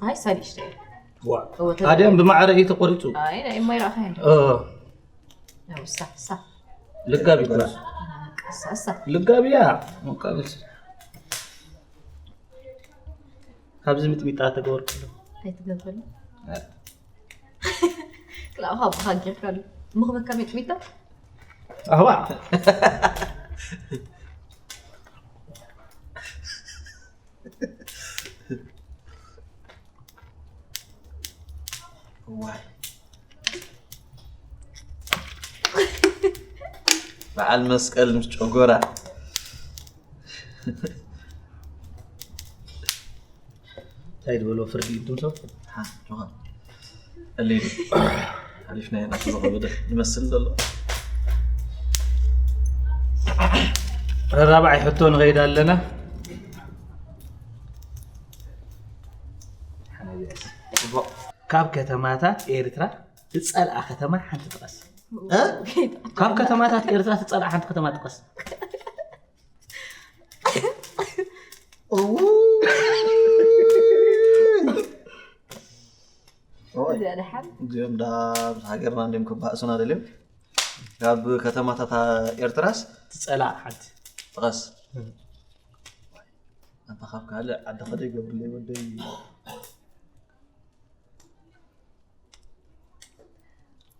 ኣይ ሳዲሽተ ኣድያም ብማዕረ እዩ ተቆሪፁ። ኣይ ናይ እማይ ረኣኻ እንዶ እ፣ ያው ሳ ሳ ልጋብ ይኮና ሳ ሳ ልጋብ እያ። መቃብልሲ ካብዚ ሚጥሚጣ ተገበርኩሉ። ኣይትገብረሉ ክላኻ ብኻ ጌርካሉ ምኽበካ ሚጥሚጣ ኣህዋ እዋይ በዓል መስቀል ምስ ጨጎራ እንታይ ዝበሎ ፍርዲ እንቱም ሰብ ቀሊል ሓሊፍና ኢና ተዘኸበደ ይመስል ዘሎ። ራብዓይ ሕቶ ንኸይድ ኣለና። ካብ ከተማታት ኤርትራ ትፀልኣ ከተማ ሓንቲ ጥቀስ። እ? ካብ ከተማታት ኤርትራ ትፀልኣ ሓንቲ ከተማ ጥቀስ። እውይ። እዚኣ ደሓን እዚኦም ዳ ምስ ሃገርና እንዲም ክባእሱና ደልዮም ካብ ከተማታት ኤርትራስ ትፀልኣ ሓንቲ ጥቐስ። ኣንታ ካብ ካልእ ዓዲ ከደ ይገብርለይ ወደይ።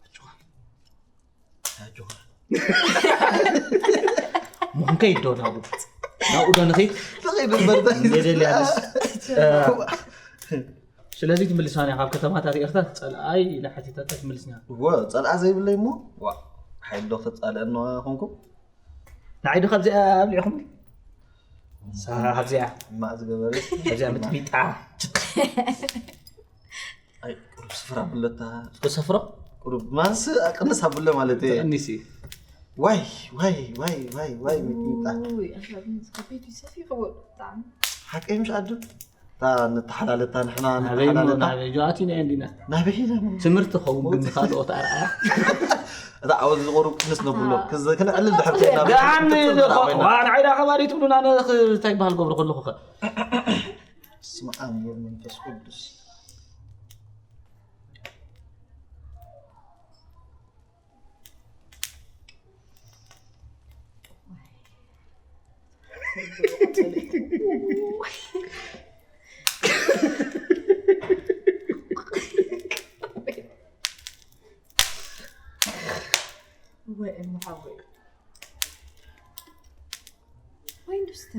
ኣጆኻ። ኣጆኻ። ምኽንከይ ዶ ናብኡ ናብኡ ዶ ንኸይድ ተኸይድ እምበር እንታይ የደልያ። ስለዚ ትምልሳኒ ካብ ከተማታት ኤርትራ ትፀልኣይ ኢላ ሓቲታታ ትምልስኒ። እወ ፀልኣ ዘይብለይ እሞ ዋ ሓይል ዶ ተፃልአና ኮንኩም ንዓይ ዶ ካብዚኣ ኣብሊዕኹም ካብዚኣ ማእ ዝገበረ ካብዚኣ ምጥሚጣ ኣይ ቁሩብ ስፍራ ብለታ ክሰፍሮ ቁሩብ ማንስ ኣቅንስ ኣብለ ማለት እየ ትቀኒሲ ዋይ ዋይ ዋይ ዋይ ዋይ ሚጥሚጣ ውይ ኣሻብን ዝኸፈቱ ይሰፊ ይኸውን ብጣዕሚ ሓቀይ ምሽ ኣዱ እታ ንተሓላለታ ንሕና ናበይ እሞ ንተሓላለታ ናበይ ጆኣቲና እንዲና ናበይ ኢና ትምህርቲ ኸውን ግን ካልኦት ኣርኣያ እታ ዓወት ዝቆሩ ቅንስ ነብሎ ክነዕልል ድሕር ኮይና ደሓን ንዓይዳ ከባሪ ትብሉና እንታይ ይበሃል ገብሩ ከለኹ ኸ ስመ ኣብ ወወልድ መንፈስ ቅዱስ። ገለ። ወይ እሞ ሓወይ። ወይ እንድስተ።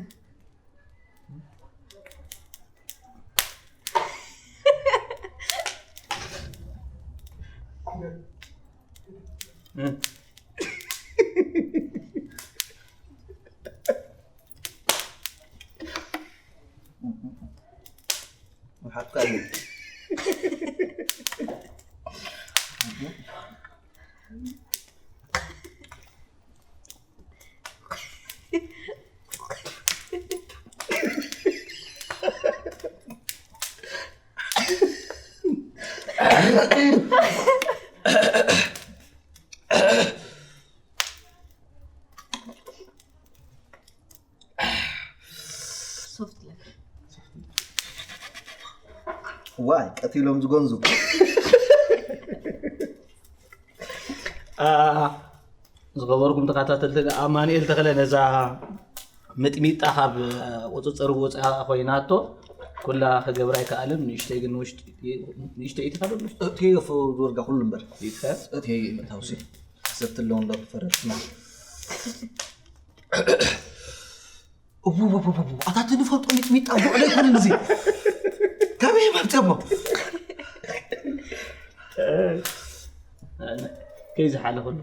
ዋይ ቀቲሎም ዝጎንዙ። ዝኸበርኩም ተኸታተልቲ፣ ኣማኑኤል ተኽለ ነዛ ሚጥሚጣ ካብ ቁፅፅር ወፃ ኮይናቶ ኩላ ክገብራ ኣይከኣልን። ንእሽተይ ግን ንእሽተይ ኢትካ ዶ እትዮ ፎ ዝወርጋ ኩሉ እምበር ይትካ እትዮ ምእታውሲ ሰብቲ ኣለውን ዶ ፈረስና ኣታ ትንፈልጦ ሚጥሚጣ ጉዕለ ይኮነ እዚ ካበይ መምፀሞ ከይዝሓለ ኩሉ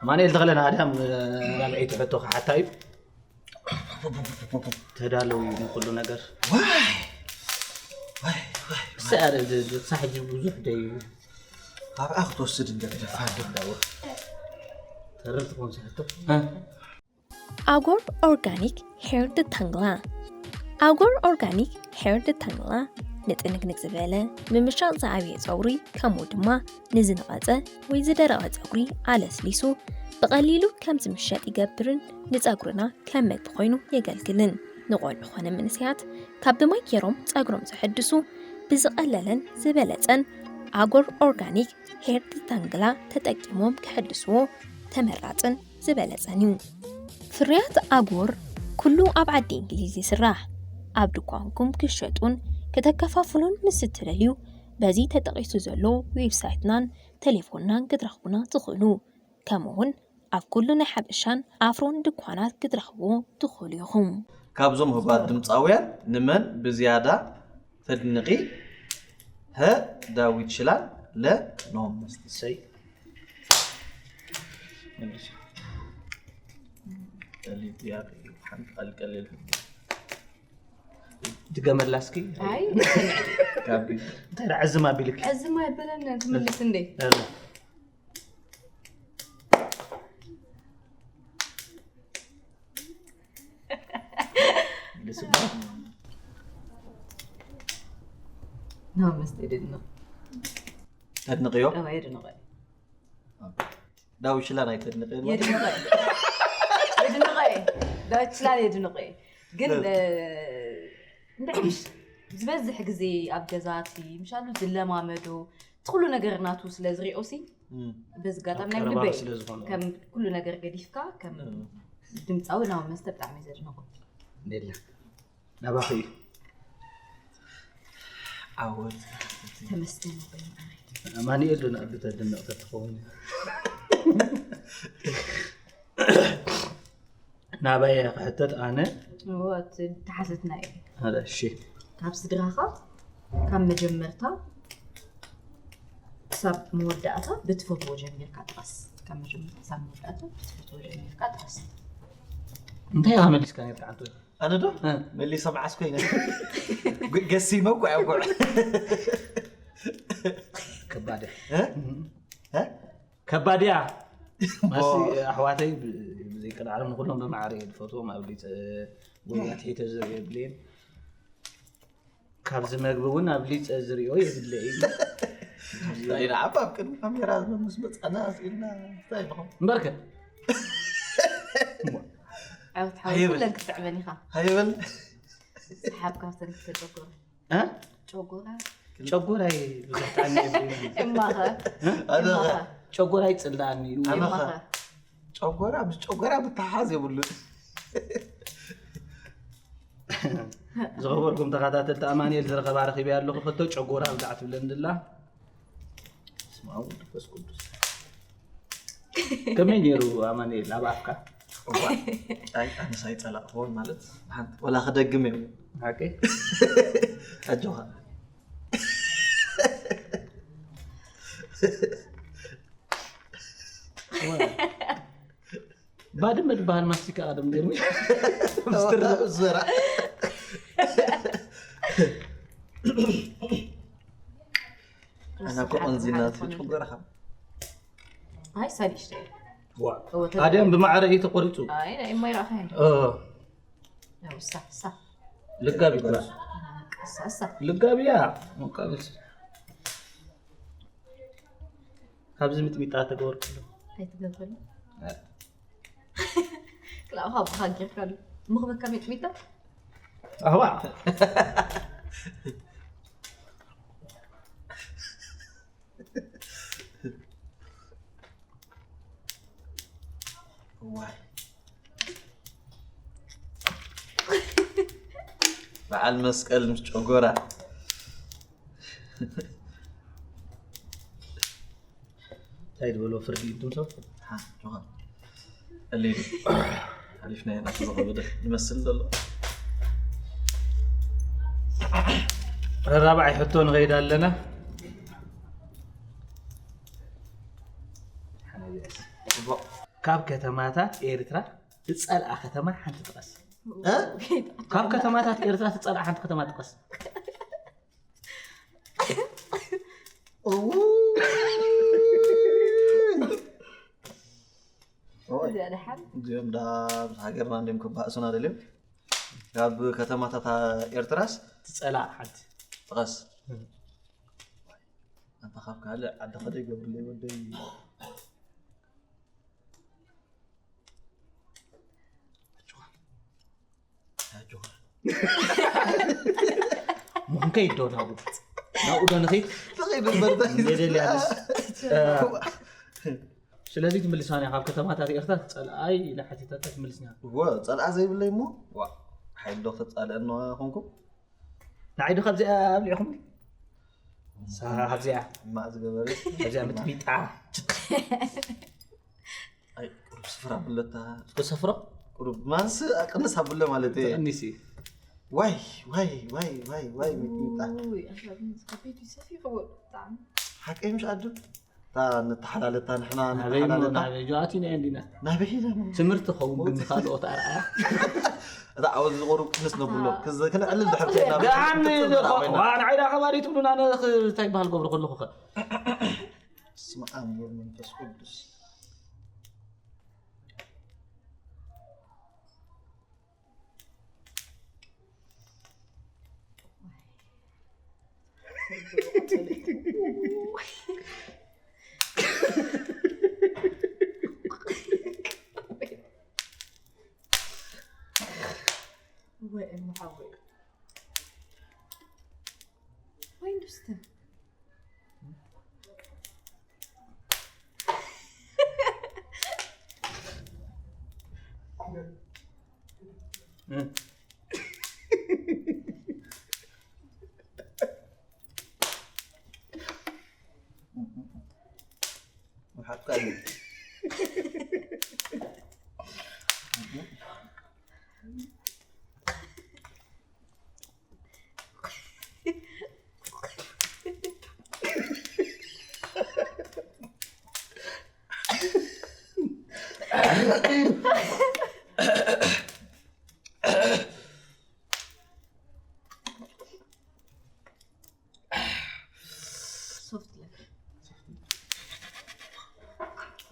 ኣማኑኤል ተኽለ ንኣድያም ራብዐይቲ ሕቶ ክሓታ እዩ። ተዳለው እዩ ንኩሉ ነገር። ሳሕ ብዙሕ ደዩ ኣብኣ ክትወስድ እንደ ተደፋ ተረር ትኾን ሲሕቶ ኣጎር ኦርጋኒክ ሄር ድታንግላ ኣጎር ኦርጋኒክ ሄር ድታንግላ ንጥንግንግ ዝበለ ምምሻቕ ዝዓብየ ፀጉሪ ከምኡ ድማ ንዝነቐፀ ወይ ዝደረቐ ፀጉሪ ኣለስሊሱ ብቐሊሉ ከም ዝምሸጥ ይገብርን ንፀጉርና ከም መግቢ ኮይኑ የገልግልን። ንቆልዑ ኾነ መንእሰያት ካብ ብማይ ገይሮም ፀጉሮም ዘሐድሱ ብዝቐለለን ዝበለፀን ኣጎር ኦርጋኒክ ሄር ዲታንግላ ተጠቂሞም ከሐድስዎ ተመራፅን ዝበለፀን እዩ። ፍርያት ኣጎር ኩሉ ኣብ ዓዲ እንግሊዝ ይስራሕ። ኣብ ድኳንኩም ክሸጡን ከተከፋፍሉን ምስ እትደልዩ በዚ ተጠቒሱ ዘሎ ዌብሳይትናን ቴሌፎንናን ክትረኽቡና ትኽእሉ። ከምኡ እውን ኣብ ኩሉ ናይ ሓበሻን ኣፍሮን ድኳናት ክትረኽብዎ ትኽእሉ ኢኹም። ካብዞም ህቡባት ድምፃውያን ንመን ብዝያዳ ተድንቒ? ሀ ዳዊት ሽላን፣ ለ ኖህ መስፍን። እሰይ። መልሱ። ቀሊል ጥያቄ እዩ። ሓንቲ ቀሊል ቀሊል። ድገመላ እስኪ። ኣይ ካብ እንታይ ደኣ ዕዝም ኣቢልክ? ዕዝም ኣይበለን ትምልስ እንዴ? ያላ። ልስባ ኖ መስተ ይደድኖ። ተድንቕዮ? እዋ የድንቐ። ዳዊት ሽላን ኣይተድንቐ? የድንቐ። የድንቐ። ዳዊት ሽላን የድንቐ። ግን እ፣ እንድሕር ዝበዝሕ ግዜ ኣብ ገዛቲ ምሻሉ ዝለማመዶ እቲ ኩሉ ነገር ናቱ ስለ ዝሪኦ ሲ በዚ ኣጋጣሚ ናይ ኣብ ቀረባ ልበይ ስለ ዝኾነ። ከም ኩሉ ነገር ገዲፍካ ከም ድምፃዊ ናብ መስተ ብጣዕሚ ዘድንቑ። ሌላ ናባኺ እዩ። ዓወት ተመስገን ኣቦይ መዓረይ። ኣማኑኤል ዶ ንኣቢ ተድንቕ ተትኸውን? ናባይ እየ ክሕተት ኣነ። እዎ፣ እቲ ተሓተትና እዩ። ኣረ፣ እሺ። ካብ ስድራኻ ካብ መጀመርታ ክሳብ መወዳእታ ብትፈትዎ ጀሚርካ ጥቐስ። ካብ መጀመርታ ክሳብ መወዳእታ ብትፈትዎ ጀሚርካ ጥቐስ። እንታይ ኢኻ መሊስካ ነርካ ዓንቶ? ኣነ ዶ እ። መሊሰ መዓስ ኮይነ ገሲመ እኮ እያ ጉዕ ከባድ እያ። እ? እ? ከባድ እያ። ማሲ ኣሕዋተይ ብ- ብዘይቀልዓሎም ንኩሎም ብማዕረ እየ ዝፈትዎም። ኣብ ሊፀ ወይ ኣትሒተ ዝሪኦ የብለይን። ካብዚ መግቢ እውን ኣብ ሊፀ ዝሪኦ የብለይን። እንታይ ንዓባ ኣብ ቅድሚ ካሜራ ምስ መፃና ስኢልና እንታይ ኢልኩም እምበርከ ዓወት ሓወይ ኣይብል። ኩለን ክትጥዕመን ኢኻ። ሃይበል ሰሓብ ካብተን ክልተ ጨጎራ እ? ጨጎራ ጨጎራይ ብዙሕ ጣዕሚ የብሉን። እማኸ ኣነኸ እማኸ ጨጎራይ ጽላኣኒ እዩ። ኣነኸ እማኸ ጨጎራ ምስ ጨጎራ ምትሓሓዝ የብሉን። ዝኸበርኩም ተኸታተልቲ፣ ኣማኑኤል ዝረኸባ ረኺበያ ኣለኹ። ክልተ ጨጎራ ኣብዛዕ ትብለኒ ድላ። ስማ መንፈስ ቅዱስ። ከመይ ነይሩ ኣማኑኤል ኣብ ኣፍካ? ኣይ ኣነስ ኣይፀላእክዎን ማለት ሓንቲ ወላ ክደግም እዮም። ሓቂ ኣጆኻ። ባድመ ዝበሃል ማስቲካ ቀደም ገርሚ ምስትር ዝበራ ኣና ኮ ኦንዚና ትጭጎራኻ ኣይ ሳዲሽተ ኣደም ብማዕረ እዩ ተቆሪፁ። ኣይ ናይ ማይ ረኣኻ ልጋብ ይኮና። ልጋብ እያ። ካብዚ ሚጥሚጣ ተገበርኩሉ። ኣይትገብርሉ። ክላእ ካብ ብኻ ጌርካሉ ምኽበካ ሚጥሚጣ። ኣህዋ። እዋይ በዓል መስቀል ምስ ጨጎራ እንታይ ዝበሎ ፍርዲ እንቱም ሰብ ሓሊፍና ኢና ዝኸበደ ይመስል ዘሎ። ራብዓይ ሕቶ ንኸይድ ኣለና። ካብ ከተማታት ኤርትራ ትፀልኣ ከተማ ሓንቲ ጥቀስ። ካብ ከተማታት ኤርትራ ትፀልኣ ሓንቲ ከተማ ጥቀስ። እዚኦም ዳ ምስ ሃገርና እንዲም ክባእሱና ደልዮም ካብ ከተማታት ኤርትራስ ትፀላእ ሓንቲ ጥቀስ። ኣንታ ካብ ካልእ ዓዲ ከደ ይገብርለይ ወደይ ምኹን ከይድ ዶ ናብኡ ናብኡ ዶ ንኸይድ የደልያ። ስለዚ ትምልሳን ካብ ከተማታት ኤርትራ ጸልኣይ ኢላ ሓቲታታ ትምልስና። እወ ጸልኣ ዘይብለይ እሞ ሓይል ዶ ተጻልአና ኮንኩም ንዓይ ዶ ካብዚኣ ኣብሊዕኹም? ኣብዚኣ ማእ ዝገበረ ኣብዚኣ ምጥሚጣ ቁሩብ ስፍራ ብለታ ቁሩብ ሰፍሮ ቁሩብ ማንስ ቅንስ ኣብለ ማለት እዩ። ቀኒሲ ዋይ ዋይ ዋይ ዋይ ዋይ ሚጥሚጣ ውይ፣ ኣሻግን ዝኸፈቱ ይሰፊ ይኸው ብጣዕሚ ሓቀይ ምሽ ኣዱ እታ ንተሓላለታ ንሕና ናበይ እሞ ንተሓላለታ ናበይ ጆኣቲና እንዲና ናበይ ኢና ትምህርቲ ኸውን ግን ካልኦት ኣርኣያ እታ ዓወት ዝቆሩ ቅንስ ነብሎ ክዝ- ክንዕልል ድሕር ኮይና ደሓን ንዓይዳ ከባሪ ትብሉና እንታይ ይበሃል ገብሩ ከለኹ ኸ ስመ ኣብ ወወልድ መንፈስ ቅዱስ ወይ እሞ ሓወይ ወይ ንስተ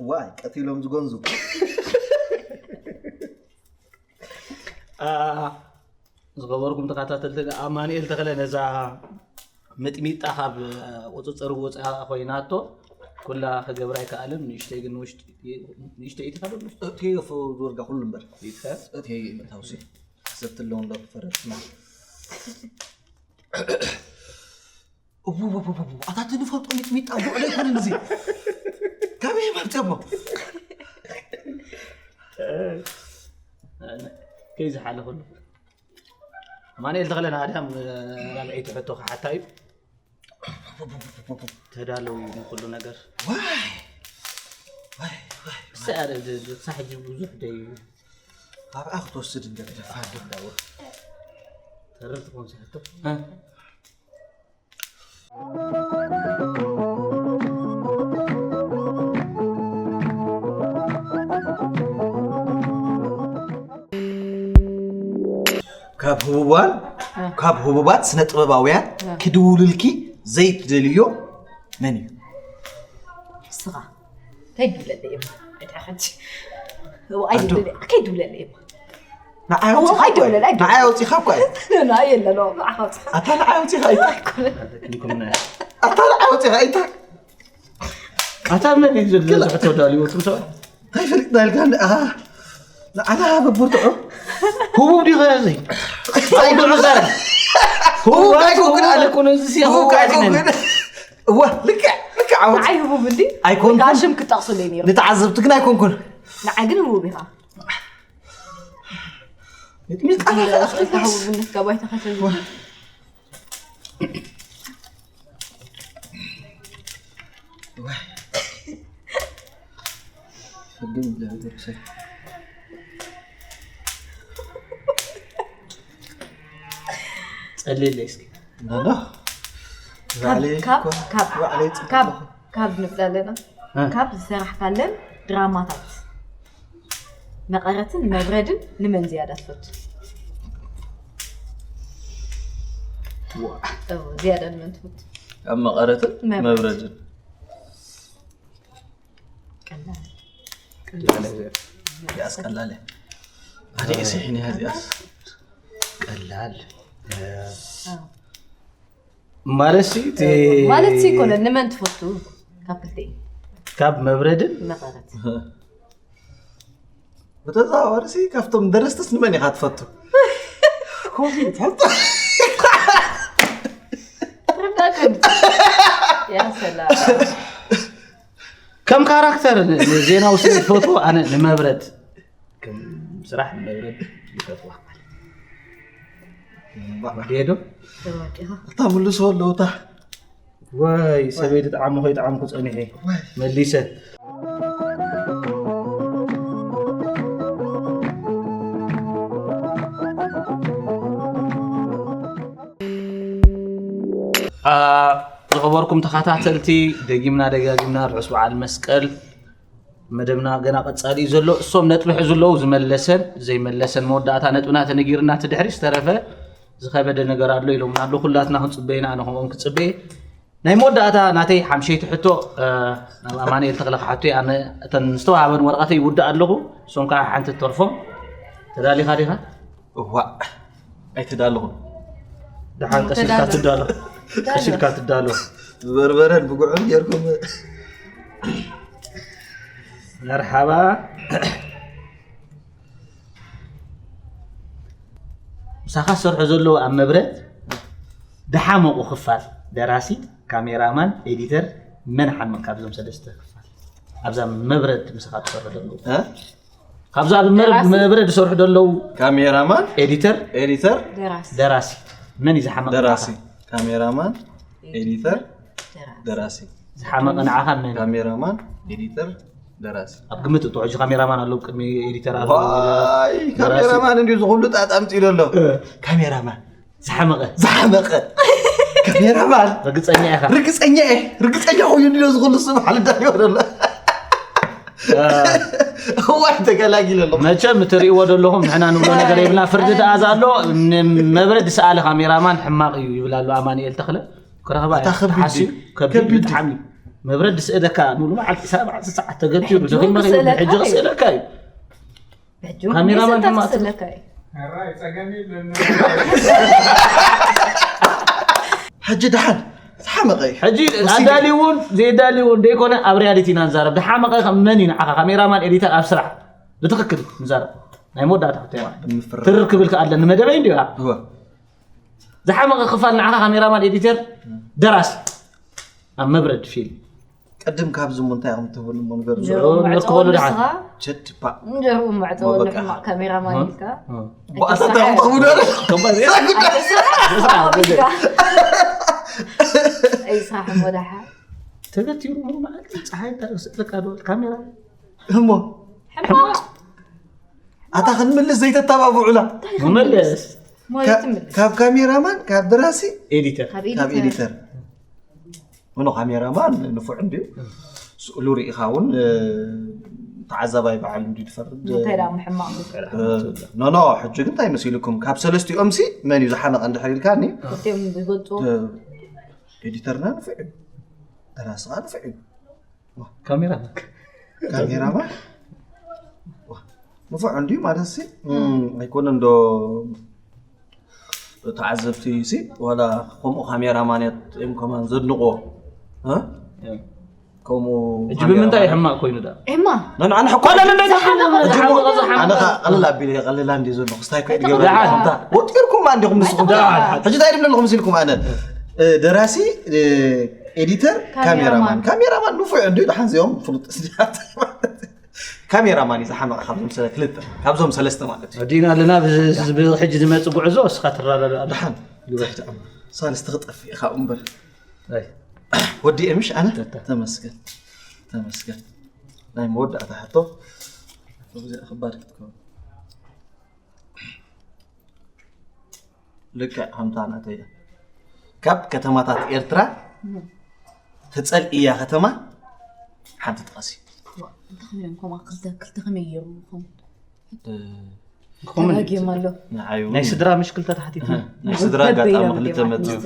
ዋይ ቀቲሎም ዝጎንዙ ዝኸበርኩም ተኸታተልቲ ኣማኑኤል ተኽለ ነዛ ምጥሚጣ ካብ ቁፅፅር ወፃ ኮይናቶ ኩላ ክገብራ ኣይከኣልን። ንእሽተይ ግን ንእሽተይ ኢትኻ ዶ ዶርጋ ኩሉ እምበር ኢትኻ እትይ ምእታውሲ ሰብትለውን ዶ ፈረድና ኣታት ንፈልጦ ሚጥሚጣ ጉዕለ ኣይኮነን እዚ ካበይ መምፅሞ ከይዝሓለ ኩሉ ማንኤል ተኽለ ንኣድያም ራብዐይቲ ሕቶ ክሓታ እዩ። ተዳለው እዩ ንኩሉ ነገር። ዋይ ዋይ ዋይ ክሳዕ ሕጂ ብዙሕ ደዩ ኣብኣ ክትወስድ እንደ ደፋር ዶ ተረር ትኾን ሕቶ ካብ ህቡባን ካብ ህቡባት ስነ ጥበባውያን ክድውልልኪ ዘይትደልዮ መን እዩ? ንስኻ እንታይ ድብለለይ እማ? እንታይ ሕጂ? እዋ፣ ኣይድብለለይ፣ ከይድብለለይ እማ። ንዓይ ኣውፂኻ ኣይድብለለይ፣ ኣይድብለለይ። ንዓይ ኣውፂኻ እኳ እዩ። ንዓይ የለሎ፣ ንዓኻ ኣውፅኻ። ኣታ ንዓይ ኣውፂኻ ኣይታ ክንኩም ናይ ኣታ ንዓይ ኣውፂኻ ኣይታ ኣታ መን እዩ ዝብል ዝሕቶ ዳልዎ ትምሰል እንታይ ፈሊጥና ኢልካ ንኣ ንዓና በቦርትዖ ህቡብ ዲኸ እዚ ኣይኮነ ዘረ ህቡብ ኣይኮንኩን ኣለ። ኣይኮነ እዚ ሲ ህቡብ ህቡብ ኣይኮንኩን ኣይኮነ እዋ ልክዕ ልክዕ ዓወት ንዓይ ህቡብ እንዲ ኣይኮንኩን። ጋሽም ክጠቕሱለይ ነይሩ። ንተዓዘብቲ ግን ኣይኮንኩን። ንዓይ ግን ህቡብ ኢኻ። ሚጥሚጣ እታ ህቡብነት ካብ ባይታ ከተልዩ። ፍግም ኢለ ብደርሰ ጸልለይ እስኪ ናና ባዕለይ ካብ እኮ ካብ ባዕለይ ካብ ጽቡቕ ካብ ንብል ኣለና እ። ካብ ዝሰራሕካለን ድራማታት መቐረትን መብረድን ንመን ዝያዳ ትፈቱ? ዋ እዎ፣ ዝያዳ ንመን ትፈቱ? ኣብ መቐረትን መብረድ። መብረድን ቀላል ያስቀላለ ኣደ ሲሒን ያዝ ያዝ ቀላል ኣዎ። ማለት ሲ እቲ ማለት ሲ ይኮነ ንመን ትፈቱ? ካብ ክልተ ካብ መብረድን መቐረት ብተዛዋወሪ ሲ ካብቶም ደረስትስ ንመን ኢኻ ትፈቱ? ኮፊ ትፈቱ ረዳትን ያ ሰላም ከም ካራክተር ዜናዊ ስለ ዝፈትዎ ኣነ ንመብረድ ከም ስራሕ ንመብረድ ይፈትዋ ዶ ተዋቂኻ እታ ምልሶ ኣለውታ ወይ ሰበይ ድጠዓሙ ከይጠዓምኩ ፀኒሐ መሊሰ ዝኸበርኩም ተኸታተልቲ ደጊምና ደጋጊምና ርሑስ በዓል መስቀል መደብና ገና ቀፃሊ እዩ ዘሎ እሶም ነጥቢ ሕዙ ኣለዉ ዝመለሰን ዘይመለሰን መወዳእታ ነጥብና ተነጊርና እቲ ድሕሪ ዝተረፈ ዝኸበደ ነገር ኣሎ ኢሎምና ኣሎ ኩላትና ክንፅበይና ኣነ ከምኦም ክፅበየ ናይ መወዳእታ ናተይ ሓምሸይቲ ሕቶ ናብ ኣማንኤል ተኽለ ክሓቶ ኣነ እተን ዝተዋሃበን ወረቐተይ ይውዳእ ኣለኹ እሶም ከዓ ሓንቲ ተርፎም ተዳሊኻ ዲኻ እዋእ ኣይተዳለኹን ደሓን ቀሲልካ ትዳሎ ቀሲልካ ትዳሎ በርበረን ብጉዕን ጌርኩም መርሓባ ምሳኻ ዝሰርሑ ዘለዉ ኣብ መብረድ ደሓመቑ ክፋል ደራሲ ካሜራማን ኤዲተር መን ሓመቕ ካብዞም ሰለስተ ክፋል ኣብዛ መብረድ ምሳኻ ትሰርሑ ዘለዉ ካብዛ ኣብ መብረድ ዝሰርሑ ዘለዉ ካሜራማን ኤዲተር ኤዲተር ደራሲ ደራሲ መን እዩ ዝሓመቕ ደራሲ ካሜራማን ኤዲተር ደራሲ ደራሲ ዝሓመቐ ንዓኻ መን እዩ? ካሜራማን ኤዲተር ደራሲ ኣብ ግምት እቶ ሕጂ ካሜራማን ኣለዉ ቅድሚ ኤዲተር ኣለዉ ዋይ ካሜራማን እንዲሁ ዝኩሉ ጣጣ ኣምፂኡ ዘሎ ካሜራማን ዝሓመቐ ዝሓመቐ ካሜራማን ርግፀኛ ኢኻ ርግፀኛ እየ ርግፀኛ ኮይኑ እንዲሁ ዝኩሉ ስም ሓልዳ ይወደሎ እዋይ ተገላጊለ ኣለኹ መቸም እትርእይዎ ዘለኹም ንሕና ንብሎ ነገር የብልና ፍርዲ ተኣዝ ኣሎ ንመብረድ ዝሰኣለ ካሜራማን ሕማቕ እዩ ይብል ኣሎ ኣማንኤል ተኽለ ክረኽባ ኣታ ከቢድ ተሓስዩ ድዩ? ከቢድ ከቢድ ብጣዕሚ መብረድ ዝስእለካ ሙሉ መዓልቲ ሰዓት ሰዓት ተገቲሩ ሕጂ ደኺመ ክስእለካ ሕጂ እዩ። ክስእለካ እዩ ሕጂ ካሜራማን ክስእለካ ድማ ክስእለካ እዩ። ሕራይ ጸገም የለን ሕጂ ደሓን ዝሓመቐ እዩ ሕጂ ኣዳልውን ዘይዳልውን ደይኮነ ኣብ ሪያሊቲ ኢና ንዛረብ ድሓመቐ ከም መን እዩ ንዓኻ ካሜራማን ኤዲተር ኣብ ስራሕ ብትኽክል ንዛረብ ናይ መወዳእታ ሕቶ እያ ማለት ብምፍርራም። ትርር ክብል ከኣለ ንመደበይ እንዲዩ እወ ዝሓመቐ ክፋል ንዓኻ ካሜራማን ኤዲተር ደራሲ ኣብ መብረድ ፊልም ቅድም ካብዚ እሞ እንታይ ኢኹም ትህብሉ እሞ ንገሩ። እንጀርኡ ምዕፀወሉ ደሓን። ንስኻ ቸት ባ እንጀርኡ ምዕፀወሉ በቃ። ሕማቕ ካሜራማን ኢልካ ብኣሳታ ተኽብሉ ኣይተሳሓ ሕማቕ ኢልካ ኣይስራሕ እሞ ደሓ ተገቲሩ ሙሉ መዓልቲ ፀሓይ እንታይ ስእልካ ዶ ካሜራ እሞ ሕማቕ ኣታ ክንምልስ ዘይተተባብዑላ መለስ ማለት ትምልስ ካብ ካሜራማን ካብ ደራሲ ኤዲተር ካብ ካብ ኤዲተር ኤዲተር ሆኖ ካሜራማን ንፉዕ እንድዩ ስእሉ ርኢኻ እውን ተዓዛባይ በዓል እንድዩ ትፈርድ እንታይ ዳ ምሕማቕ ኖ ኖ ሕጂ ግን እንታይ መሲልኩም ካብ ሰለስቲኦም ሲ መን እዩ ዝሓመቐ እንድሕር ኢልካኒ ክልቲኦም ዝገልፅዎ ኤዲተርና ንፉዕ እዩ ደራስኻ ንፉዕ እዩ ካሜራ ካሜራማ ንፉዕ እንድዩ ማለት ሲ ኣይኮነን ዶ ተዓዘብቲ ሲ ዋላ ከምኡ ካሜራማን እዮም ከማን ዘድንቆ ከምኡ እጅ ብምንታይ ሕማቅ ኮይኑ ዳ ኤማ ነንዓነ ሕኮ ዝሓመቐ ዝሓመቐ ኣነ ኸ ቀልል ኣቢለ ቀልላ እንዲ ዘለኹ ስታይ ኮ ደሓን። ወጢርኩም እንዲኹም ንስኹም ደሓን። ሕጂ እንታይ ድብለ ኣለኹ መሲልኩም ኣነ እ፣ ደራሲ እ፣ ኤዲተር ካሜራማን። ካሜራማን ካሜራማን ንፉዕ እንዲ ደሓን ዚኦም ፍሉጥ ካሜራማን እዩ ዝሓመቐ ካብዞም ሰለ ክልተ ካብዞም ሰለስተ ማለት እዩ ወዲእና ኣለና ብዚ- ብዚ ሕጂ ዝመፅእ ጉዕዞ እስኻ ትረዳዳ ደሓን ግበሕቲ ሳልስቲ ክጠፍእ ኢኻ እምበር ኣይ፣ ወዲኤ ምሽ ኣነ ተታ። ተመስገን ተመስገን ናይ መወዳእታ ሕቶ ግዜ ክባድ ክትከውን ልክዕ ከምታ ናተይ እያ ካብ ከተማታት ኤርትራ ተፀልእያ ከተማ ሓንቲ ጥቐሲ እንተኸመይ እዮም ከምኣ ክልተ ክልተ ከመይ ገይሩ ይኸውን ኮመን ተጋጊዮም ኣሎ ንዓዩ ናይ ስድራ ምሽ ክልተ ተሓቲትና ናይ ስድራ ኣጋጣሚ ክልተ መፅዩ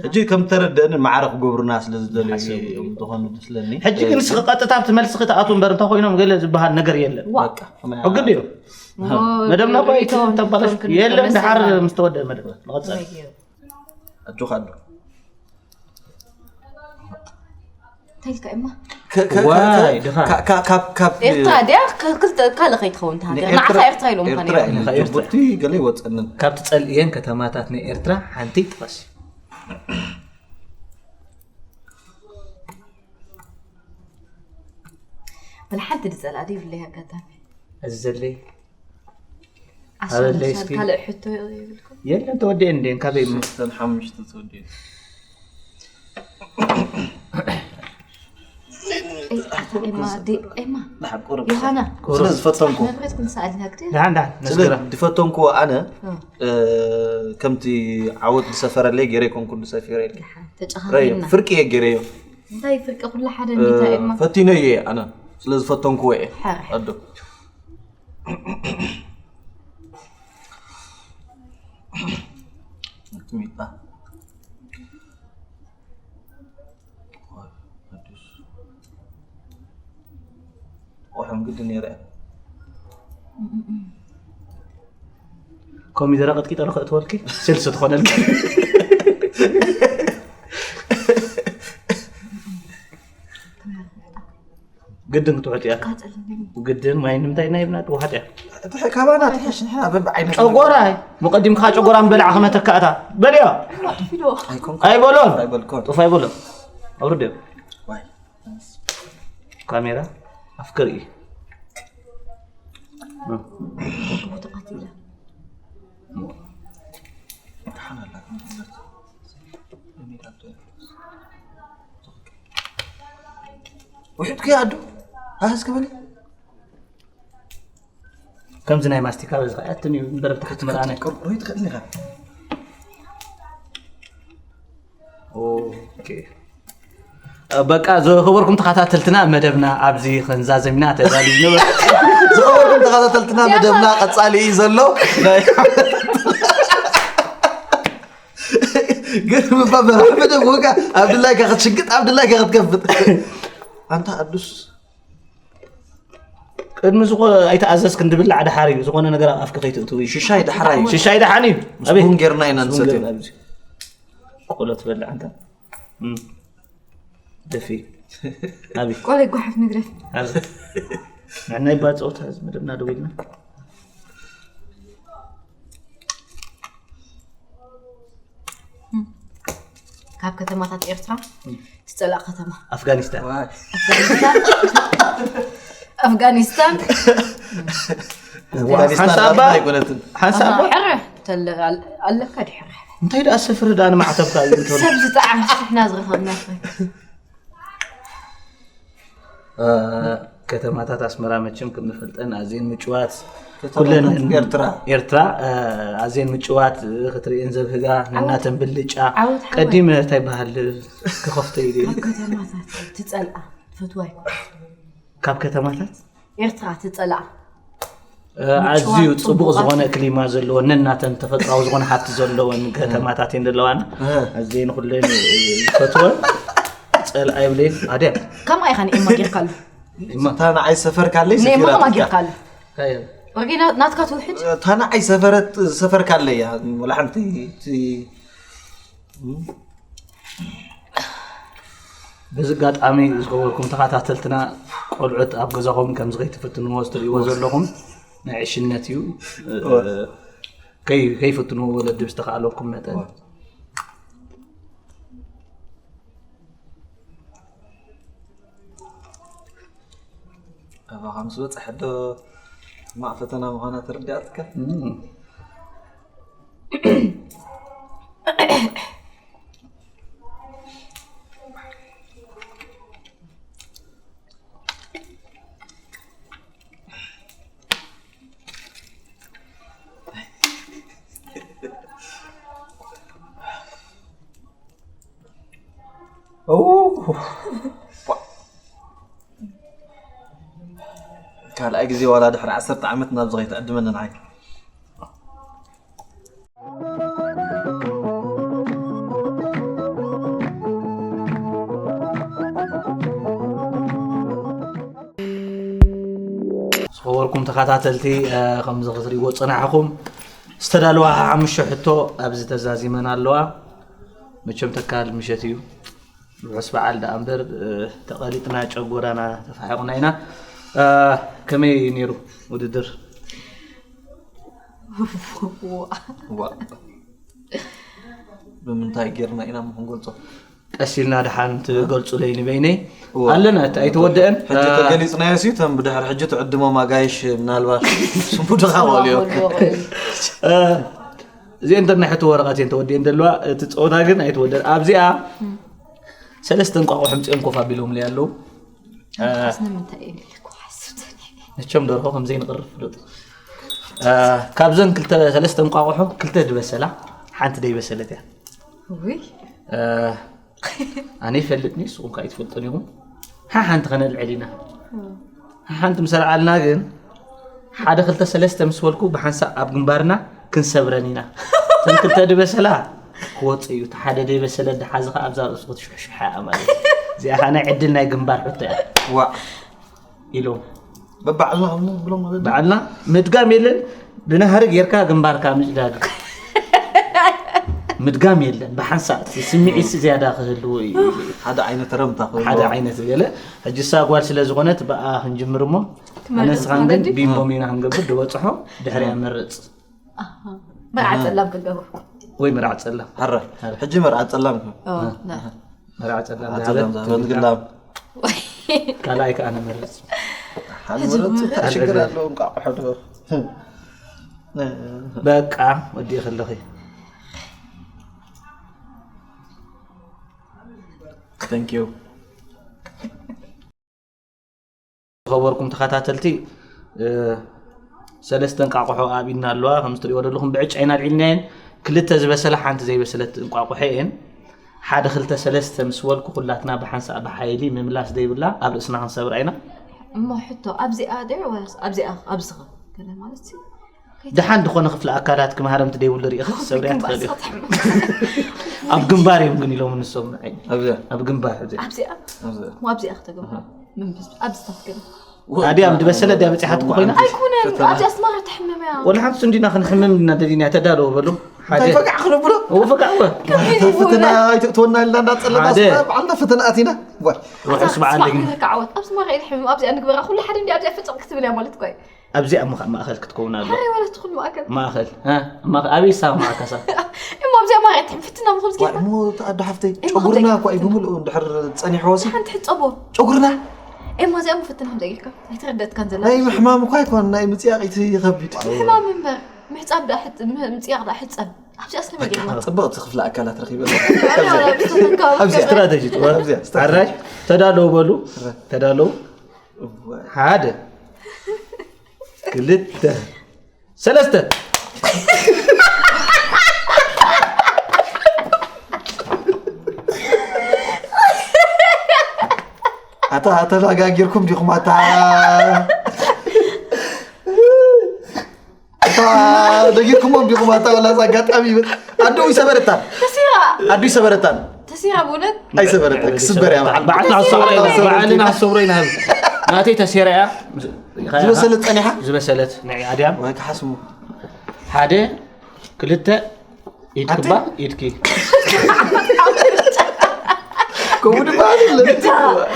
ሕጂ ከም ተረደእኒ ማዕረ ክገብሩና ስለ ዝደለዩ እዮም ዝኾኑ መስለኒ ሕጂ ግን ስኺ ቀጥታ ኣብቲ መልሲ ክትኣትው እምበር እንተኮይኖም ገለ ዝበሃል ነገር የለን ዋ ሕግድ እዩ መደብና እኮ ኣይተባላሽ የለን ድሓር ምስ ተወደአ መደብ ንቐፅል ኣጆኻ ኣሎ እንታይ ኢልካ እማ ዋይ፣ ድኻ። ካብ ኤርትራ ድያ ክልተ ካልእ ከይትኸውን ሃገር ንዓኻ ኤርትራ ኢሎም ኤርትራ ኾነ ጅቡቲ ገለ ይወፀንን ካብ ትፀልእየን ከተማታት ናይ ኤርትራ ሓንቲ ጥቐስ ወላ ሓንቲ ዝፀልኣ ዘይብለይ ኣጋጣሚ እዚ ዘድለይ ኣሻል ኣበለይ ኣሻል እስኪ። ካልእ ሕቶ ይብልኩም የለን ተወዲአን እንዴን ካበይ እሞ ሰን ሓሙሽተ ተወዲኡ ኤማ ዴ ኤማ ንሓቁር ዮሃና ስለ ዝፈተንኩ መብረት ክንሰኣልና ግዲ ደሓን ደሓን ስለ ነስግራ ዝፈተንኩ ኣነ እ፣ ከምቲ ዓወት ዝሰፈረለይ ገይረ ይኮንኩ ዝሰፊረ ተጨኻኺልና ፍርቂ እየ ገይረዮ እንታይ ፍርቂ ኩላ ሓደ እንዲታ ኤማ ፈቲነዮ እየ ኣነ ስለ ዝፈተንኩዎ እየ ሓረ ኣዶ ሚጣ ቆሖም ግዲ ነይረ ኮሚደረ ቀጥቂጠ ዶ ከእትወልኪ ስልሲ ትኾነልኪ ግድን ክትውሕጥ እያ ግድን ማይ ንምንታይ ናይ ብና ትውሓጥ እያ እቲ ካባና ትሕሽ ንሕና በብዓይነት ጨጎራ መቀዲምካ ጨጎራ ምበላዕ ከመተካእታ በልዮ ፊዶ ኣይኮንኩ ኣይበሎን ኣይበልኮን ጡፍ ኣይበሎ ኣውርድዮ ዋይ ካሜራ ኣፍክር እዩ ተቃቲላ ውሕድ ከይኣዱ ኣህዝ ክብል ከምዚ ናይ ማስቲካ በዚ ከኣትን እዩ እምበር ብታሕቲ መርኣነ ቁርቁሪት ክእል ኢኻ ኦኬ። በቃ ዝኸበርኩም ተኸታተልትና መደብና ኣብዚ ከንዛዘሚና ተዳልዩ ነበር ዝኸበርኩም ተኸታተልትና መደብና ቀጻሊ እዩ ዘሎ ናይ ግን ምባበራ መደብ ወጋ ኣብ ድላይካ ክትሽግጥ ኣብ ድላይካ ክትከፍት ኣንታ ኣዱስ ቅድሚ ዝኾ ኣይተኣዘዝክን ድብላዕ ድሓር እዩ ዝኾነ ነገር ኣብ ኣፍኪ ከይትእትው እዩ ሽሻይ ዳሕራይ ሽሻይ ደሓን እዩ ኣቤት ስቡን ጌርና ኢና ንሰትዮ ቆሎ ትበልዕ ኣንታ እም። ደፊ ኣቤት ቆለ ጓሓፍ ንግረት ኣቤት ንሕና ይባል ፀወታ እዚ መደብና ደው ኢልና ኣብ ከተማታት ኤርትራ ትጸላእ ከተማ። ኣፍጋኒስታን። ኣፍጋኒስታን። ኣፍጋኒስታን። ኣፍጋኒስታን ሓንሳብ ናትና እባ- ኣይኮነትን። ሓንሳብ እባ- ሕረ ተለ- ኣል- ኣለካ ድሕረ። እንታይ ደኣ ስፍሪ ደኣ ንማዕተብካ እዩ እንተሎ። ሰብ ዝጠዓም ንሕና ዝኸብና። ከተማታት ኣስመራ መቸም ከም ንፈልጠን ኣዝየን ምጭዋት ከተማታት ኩለን ኤርትራ። ኤርትራ ኣዝየን ምጭዋት ክትርእየን ዘብህጋ ነናተን ብልጫ ዓወት ሓወይ። ቀዲመ እንታይ በሃል ክኸፍቶ ኢሉ እዩ። ኣብ ከተማታት ትጸልኣ ትፈትዋ ኣይኮነን። ካብ ከተማታት ኤርትራ ትጸልኣ ኣዝዩ ምጭዋት ጽቡቕ ጽቡቓት። ዝኾነ ክሊማ ዘለወን ነናተን ተፈጥራዊ ዝኾነ ሃብቲ ዘለወን ከተማታት እየን ዘለዋና። ኣዝየን ኩለን ዝፈትወን ጸልኣ ይብለየን ኣድያም ከምኣ ኢኻ ንኤማ ጌርካሉ። እታ ንዓይ ሰፈር ካለይ ንኤማ ሰፊራ ከማ ትካ። ጌርካሉ። ወርጌ ና- ናትካ ትውሕድ እታ ንዓይ ሰፈረት ሰፈር ካለይ እያ ወላ ሓንቲ እቲ በዚ ኣጋጣሚ ዝኸበርኩም ተኸታተልትና ቆልዑት ኣብ ገዛኹም ከምዚ ከይትፍትንዎ ዝትርእይዎ ዘለኹም ናይ ዕሽነት እዩ። ከይ- ከይፍትንዎ ወለዲ ብዝተኻእለኩም መጠን ኣባኻ ምስ በፅሐ ዶ ሕማቕ ፈተና ምዃና ተረዲኣትካ? ካልኣይ ግዜ ዋላ ድሕሪ ዓሰርተ ዓመት ናብዚ ከይትዕድመኒ ንዓይ። ዝኸበርኩም ተኸታተልቲ ከምዚ ክትሪእዎ ዝጸናሕኹም ዝተዳለዋ ሓሙሽተ ሕቶ ኣብዚ ተዛዚመን ኣለዋ። መቸም ተካል ምሸት እዩ። ርሑስ በዓል ደኣ እምበር ተቐሊጥና ጨጎራና ተፋሒቑና ኢና። ከመይ ነይሩ ውድድር? ዋ ብምንታይ ጌርና ኢና ምክንገልጾ? ቀስ ኢልና ደሓን ትገልጹለይ ንበይነይ ኣለና። እቲ ኣይተወደአን ሕጂ ተገሊጽናዮ ሲ እቶም ብድሕሪ ሕጂ ትዕድሞም ኣጋይሽ ምናልባት ስንቡድኻ ቆልዮ እዚአን እንተናይ ሕቶ ወረቐት እየን ተወዲአን ዘለዋ። እቲ ፀወታ ግን ኣይተወደአን። ኣብዚኣ ሰለስተ እንቋቑሖ ምፅኦም ኮፍ ኣቢሎምለይ ኣለዉ። ንምንታይ እየ ኢለ እኮ ሓስብተን መቸም ደርሆ ከምዘይንቕርብ ፍሉጥ። ካብዘን ክልተ ሰለስተ እንቋቑሖ ክልተ ዝበሰላ ሓንቲ ደይበሰለት እያ። ውይ ኣነ ይፈልጥኒ ንስኹም ከዓ ይትፈልጡን ኢኹም። ሓሓንቲ ከነልዕል ኢና። ሓሓንቲ ምስ ኣልዓልና ግን ሓደ ክልተ ሰለስተ ምስ በልኩ ብሓንሳእ ኣብ ግንባርና ክንሰብረን ኢና። እተን ክልተ ድበሰላ ክወፅእ እዩ። እቲ ሓደ ደይበሰለ ድሓዚ ከዓ ኣብዛ ርእሱ ክትሽሕሽሓ እያ ማለት እዩ። እዚኣ ከዓ ናይ ዕድል ናይ ግንባር ሕቶ እያ። ዋዕ ኢሎም በባዕልና ከም ብሎም ማለት ባዕልና ምድጋም የለን። ብናህሪ ጌርካ ግንባርካ ምጭዳግ ምድጋም የለን። ብሓንሳእ ስምዒት ዝያዳ ክህልዎ እዩ። ሓደ ዓይነት ረምታ ክህልዎ። ሓደ ዓይነት ገለ ሕጂ እሳ ጓል ስለ ዝኾነት ብኣ ክንጅምር እሞ ኣነስኻን ግን ቢምቦም ኢና ክንገብር ድበፅሖ ድሕሪያ መርፅ መርዓ ፀላም ክገብሩ ወይ መርዓ ፀላም ሐረ ሕጂ መርዓ ፀላም መርዓ ፀላም ጸላም ግላም ካልኣይ ከዓ ነመርፅ ሓደ መረፅ ሽግር ኣለዎ እንቋቑሖ ዶ በቃ ወዲእ ከለኺ Thank you ዝኸበርኩም ተኸታተልቲ ሰለስተ እንቃቑሖ ኣብ ኢድና ኣለዋ። ከም እትሪእዎ ዘለኹም ብዕጫ ኢና ኣልዒልናየን። ክልተ ዝበሰላ ሓንቲ ዘይበሰለት እንቋቑሖ እየን። ሓደ ክልተ ሰለስተ ምስ በልኩ ኩላትና ብሓንሳእ ብሓይሊ ምምላስ ዘይብላ ኣብ ርእስና ክንሰብራ ኢና። እሞ ሕቶ ኣብዚኣ ድዩ ወይስ ኣብዚኣ ኣብዝኸ ገለ ማለት እዩ? ደሓን ዝኾነ ክፍሊ ኣካላት ክመሃረምቲ ደይብሉ ርኢኺ ክትሰብርያ ትኽእል እዩ። ኣብ ግንባር እዮም ግን ኢሎም ንሶም ንዓይ። ኣብዚኣ ኣብ ግንባር ኣብዚኣ። ኣብዚኣ ኣብዚኣ እሞ ኣብዚኣ ክተገብሩ ምንብስ ኣብዚ ታፍገለ ኣድያም ድበሰለ ድያ በፂሓት ኮይና ኣይኮነን ኣብዚኣ ኣስመራ ትሕምም እያ ወላ ሓንቲ እንዲና ክንሕምም እና ደሊና ተዳለወ በሉ ሓደ እንታይ ፈቃዕ ክነብሎ እዎ ፈቃዕ ወ ፈተና ኣይትእትወና ኢልና እንዳፀለና ሓደ። ባዕልና ፈተና ኣቲና ዋይ ርሑስ በዓል ደግኒ ተዓወት ኣብ ኣስመራ ኢልሕምም ኣብዚኣ ንግበራ ኩሉ ሓደ እንዲ ኣብዚኣ ፍፅቕ ክትብል እያ ማለት እኮ እዩ ኣብዚኣ ምኻ-፣ ማእኸል ክትከውን ኣሎ። ሓይ ወለት ትኹን ማእከል ማእኸል እ? ማእኸል ኣበይ ይሳማዕካ ሳ? እሞ ኣብዚኣ ማእከል ትሕፍትና ምኹም ዋይ እሞ እቲ ኣደ ሓፍተይ ጨጉርና እኳ እዩ ብምልኡ እንድሕር ጸኒሕዎ ሲ ሓንቲ ሕጸቦ ጨጉርና እሞ እዚኣ ምፍትና ከም ደቂልካ ኣይተረደትካን ዘላ ናይ ምሕማም እኳ ኣይኮን ናይ ምጽያቕ እቲ ከቢድ ሕማም እምበር ምሕጻብ ዳ ሕጽ- ም- ምጽያቕ ዳ ሕጸብ ኣብዚኣ ስለመደግማ ጽብቕቲ ክፍለ ኣካላት ረኺበ ኣብዚ ስትራተጂ ኣብዚኣ ስትራተጂ ኣራይ ተዳለዉ በሉ ተዳለዉ ሓደ ክልተ ሰለስተ ኣታ ተጋጊርኩም ዲኹም ኣታ ኣታ ደጊርኩሞም ዲኹም ኣታ ወላስ ኣጋጣሚ ይበል ኣዱ ይሰበረታን ተሲራ ኣዱ ይሰበረታን ተሲራ ብእውነት ኣይሰበረታን ክስበር እያ በዓል በዓልና ኣሰብረ በዓልና ኣሰብረ ይናሃል ናተይ ተሴራ እያ ዝበሰለት ጸኒሓ ዝበሰለት ናይ ኣድያም ወይ ክሓስሙ ሓደ ክልተ ኢድክባ ኢድኪ ከምኡ ድማ ኣይደለ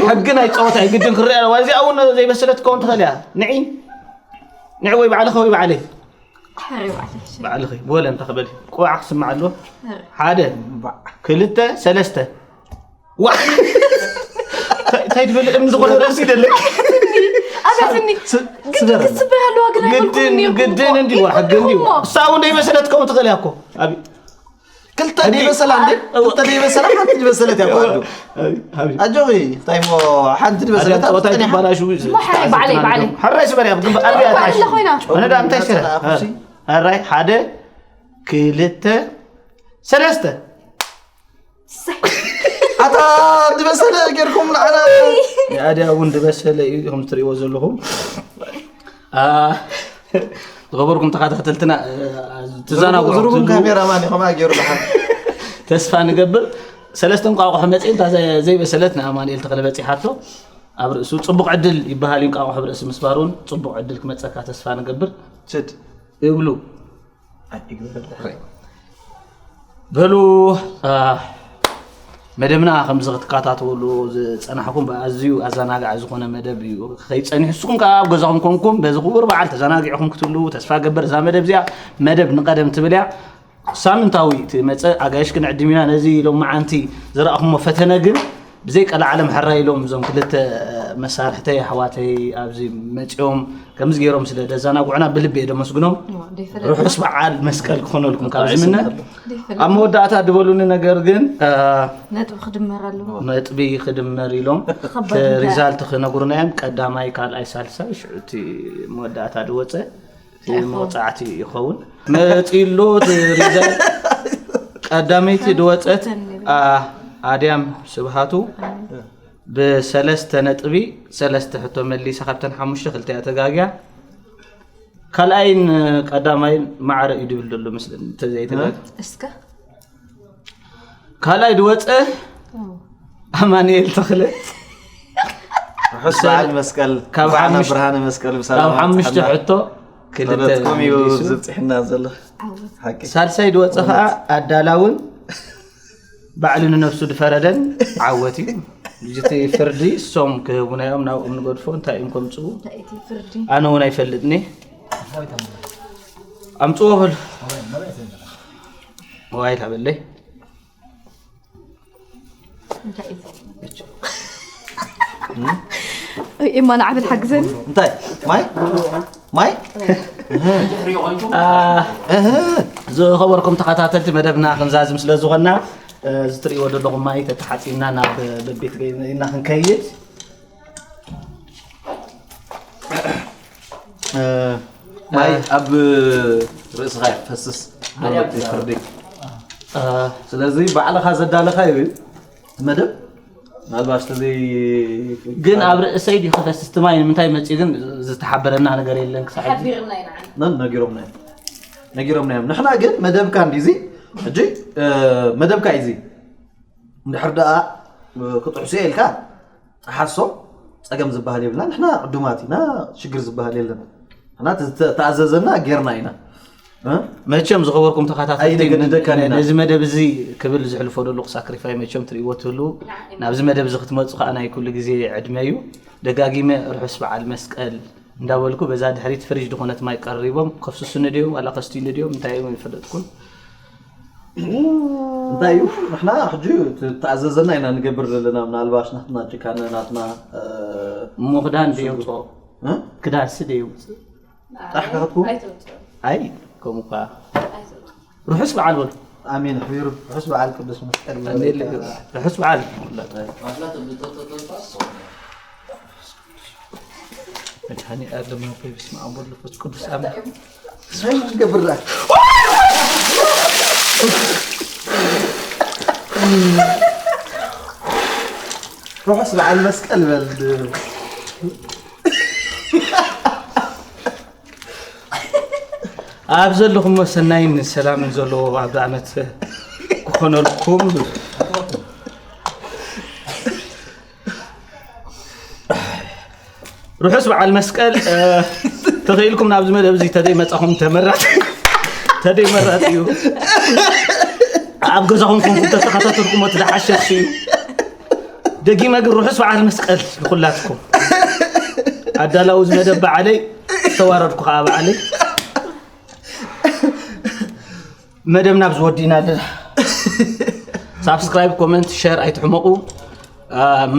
ሕጊ ናይ ፀወታ ግድን ክረአ ኣለዋ እዚኣ እውን ዘይበሰለት ክኸውን ትኽእል እያ ንዒ ንዒ ወይ ባዕልኸ ወይ ባዕለይ ሕሪ ባዕለይ ባዕልኸ ብወለ እንተ ክበል ቁባዕ ክስማዕ ኣለዎ ሓደ ክልተ ሰለስተ ዋ እንታይ ትብል እምኒ ዝኾነ ርእሲ ይደለክ ኣብያትኒ ስበረ ክትስበር ኣለዋ ግን ግድን ግድን እንዲዋ ሕጊ እንዲዋ እሳ እውን ዘይበሰለት ክኸውን ትኽእል እያ እኮ ኣብ ክልተ ደይበሰላ እንዴ ክልተ ደይበሰላ ሓንቲ ዝበሰለት እያ ጓዱ ኣጆኺ እንታይ ሞ ሓንቲ ዝበሰለት ኣብ ጸወታ ጸኒሓ ይባላሹ እሞ ሓራይ ባዕለይ ባዕለይ ሕራይ ስበር እያ ብግንባ ኣብ ባዕለ ኮይና ኣነ ዳ እንታይ ስረ ሕራይ ሓደ ክልተ ሰለስተ ኣታ ዝበሰለ ጌርኩም ንዓና የኣድያ እውን ዝበሰለ እዩ ከም ትሪእዎ ዘለኹም አ፣ ዝኸበርኩም ተኸታተልትና እ፣ ትዘናግዑ ዝርጉም ትብሉ ካሜራማን እዩ ከምኣ ገይሩ ዝሓ ተስፋ ንገብር ሰለስተ እንቋቑሖ መፅእ እንታ ዘ- ዘይበሰለት ንኣማንኤል ተኽለ በፂሓቶ ኣብ ርእሱ ፅቡቕ ዕድል ይበሃል እዩ እንቋቑሖ ኣብ ርእሲ ምስባር እውን ፅቡቕ ዕድል ክመፀካ ተስፋ ንገብር ችድ ይብሉ በሉ አ፣ መደብና ከምዚ ክትከታተሉ ዝፀናሕኩም ብኣዝዩ ኣዘናጋዒ ዝኾነ መደብ እዩ ከይፀኒሑ ንስኹም ከዓ ኣብ ገዛኹም ኮንኩም በዚ ክቡር በዓል ተዘናጊዕኹም ክትህልዉ ተስፋ ገበር እዛ መደብ እዚኣ መደብ ንቀደም ትብል እያ ሳምንታዊ ትመፀ ኣጋይሽ ክንዕድም ኢና ነዚ ሎማዓንቲ ዝረእኹሞ ፈተነ ግን ብዘይ ቀላዓለም ሕራይ ኢሎም እዞም ክልተ መሳርሕተይ ኣሕዋተይ ኣብዚ መፂኦም ከምዚ ገይሮም ስለ ደዘናጉዑና ብልቢ እየ ደመስግኖም ርሑስ በዓል መስቀል ክኾነልኩም ካብ ዝምነ ኣብ መወዳእታ ድበሉኒ ነገር ግን እ፣ ነጥቢ ክድመር ኣለዎ ነጥቢ ክድመር ኢሎም እቲ ሪዛልት ክነግሩና እዮም ቀዳማይ ካልኣይ ሳልሳይ ሽዑ እቲ መወዳእታ ድወፀ እቲ መወፃዕቲ ይኸውን መፂሎ እቲ ሪዛልት ቀዳመይቲ ድወፀት ኣ- ኣድያም ስብሃቱ ብሰለስተ ነጥቢ ሰለስተ ሕቶ መሊሳ ካብተን ሓሙሽተ ክልተ እያ ተጋግያ ካልኣይን ቀዳማይን ማዕረ እዩ ድብል ዘሎ መስለኒ እንተዘይተጋግ እስከ ካልኣይ ድወፀ ኣማንኤል ተኽለ ርሑስ በዓል መስቀል ካብ በዓል ሓሙሽተ- ብርሃነ መስቀል ካብ ብሰላም ሓሙሽተ ኣብፅሓና። ሕቶ ክልተ ተረትኩም እዩ መሊሱ። ዝብፅሕና ዘሎ ሓቂ ሳልሳይ ድወፀ ከዓ ኣዳላውን ባዕሉ ንነብሱ ድፈረደን ዓወት እዩ እቲ ፍርዲ እሶም ክህቡና እዮም ናብኦም ንገድፎ እንታይ እዮም ከምፅኡ እንታይ እቲ ፍርዲ ኣነ እውን ኣይፈልጥኒ ኣምፅዎ በሉ ዋይ ታበለይ እንታይ እዩ ኤማ ንዓብል ሓግዘኒ እንታይ ማይ ማይ ዝኸበርኩም ተኸታተልቲ መደብና ክንዛዝም ስለ ዝኾንና እዚ ትርእይዎ ዘለኹም ማይ ተተሓፂብና ናብ በቤት ገይና ክንከይድ ማይ ኣብ ርእስኻ ይፈስስ ፍርዲ ስለዚ ባዕልኻ ዘዳለኻ እዩ መደብ ምናልባሽ ተዘይ ግን ኣብ ርእሰይ ድዩ ክፈስስ እቲ ማይ ንምንታይ መፅኡ ግን ዝተሓበረና ነገር የለን ክሳዕ ሕጂ። ሓቢርና ኢና ነን ነጊሮምና እዮም ነጊሮምና እዮም ንሕና ግን መደብካ እንዲዚ ሕጂ መደብካ እዩ እዚ እንድሕር ደኣ ክጥሕሱ እየ ኢልካ ጥሓሶ ፀገም ዝበሃል የብልና ንሕና ዕዱማት ኢና ሽግር ዝበሃል የለን ንሕና ተኣዘዘና ጌርና ኢና መቸም ዝኸበርኩም ተኸታተልቲ ኣይንገድደካን ኢና። ነዚ መደብ እዚ ክብል ዝሕልፎ ዘለኹ ሳክሪፋይ መቸም ትርእይዎ ትህልዉ ናብዚ መደብ እዚ ክትመፁ ከዓ ናይ ኩሉ ግዜ ዕድመ እዩ ደጋጊመ ርሑስ በዓል መስቀል እንዳበልኩ በዛ ድሕሪት ፍሪጅ ዝኾነት ማይ ቀሪቦም ከፍስሱኒ ድዮም ዋላ ከስትዩኒ ድዮም እንታይ እዮም ይፈለጥኩን። እንታይ እዩ ንሕና ሕጂ ተኣዘዘና ኢና ንገብር ዘለና ምናልባሽ ናትና ጭካነ ናትና እሞ ክዳን ደየውፅኦ ክዳን ስ ደየውፅእ ጣሕ ካትኩም ኣይ ከምኡ ኳ ርሑስ በዓል በሉ ኣሜን ሕቢሩ ርሑስ በዓል ቅዱስ መስቀል ርሑስ በዓል መድኃኒ ዓለም ሆይ በስመ ኣብ ወወልድ ወመንፈስ ቅዱስ ኣምላክ ሰይ ገብራ ርሑስ በዓል መስቀል በል ኣብ ዘለኹሞ ሰናይን ሰላምን ዘለዎ ኣብዚ ዓመት ክኾነልኩም ርሑስ በዓል መስቀል ተኽኢልኩም ናብዚ መደብ እዚ ተደይ መፃኹም ተመራፂ ተደይ መራፂ እዩ ኣብ ገዛኹም ኮንኩም ተተኸታተልኩም እቲ ዝሓሸ እዩ ደጊመ ግን ርሑስ በዓል መስቀል ንኩላትኩም ኣዳላዊ እዚ መደብ በዓለይ ዝተዋረድኩ ከዓ በዓለይ መደብ ናብ ዝወዲእና ኣለና ሳብስክራይብ ኮመንት ሸር ኣይትሕመቑ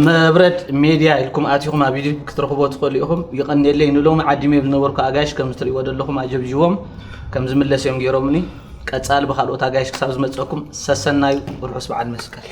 መብረድ ሜድያ ኢልኩም ኣቲኹም ኣብ ዩቱብ ክትረኽቦ ትኽእሉ ኢኹም ይቐንየለይ ንሎሚ ዓዲመ ዝነበርኩ ኣጋይሽ ከም ዝትሪእዎ ዘለኹም ኣጀብጅዎም ከም ዝምለስ እዮም ገይሮምኒ ቀፃሊ ብካልኦት ኣጋይሽ ክሳብ ዝመፀኩም ሰሰናዩ ርሑስ በዓል መስቀል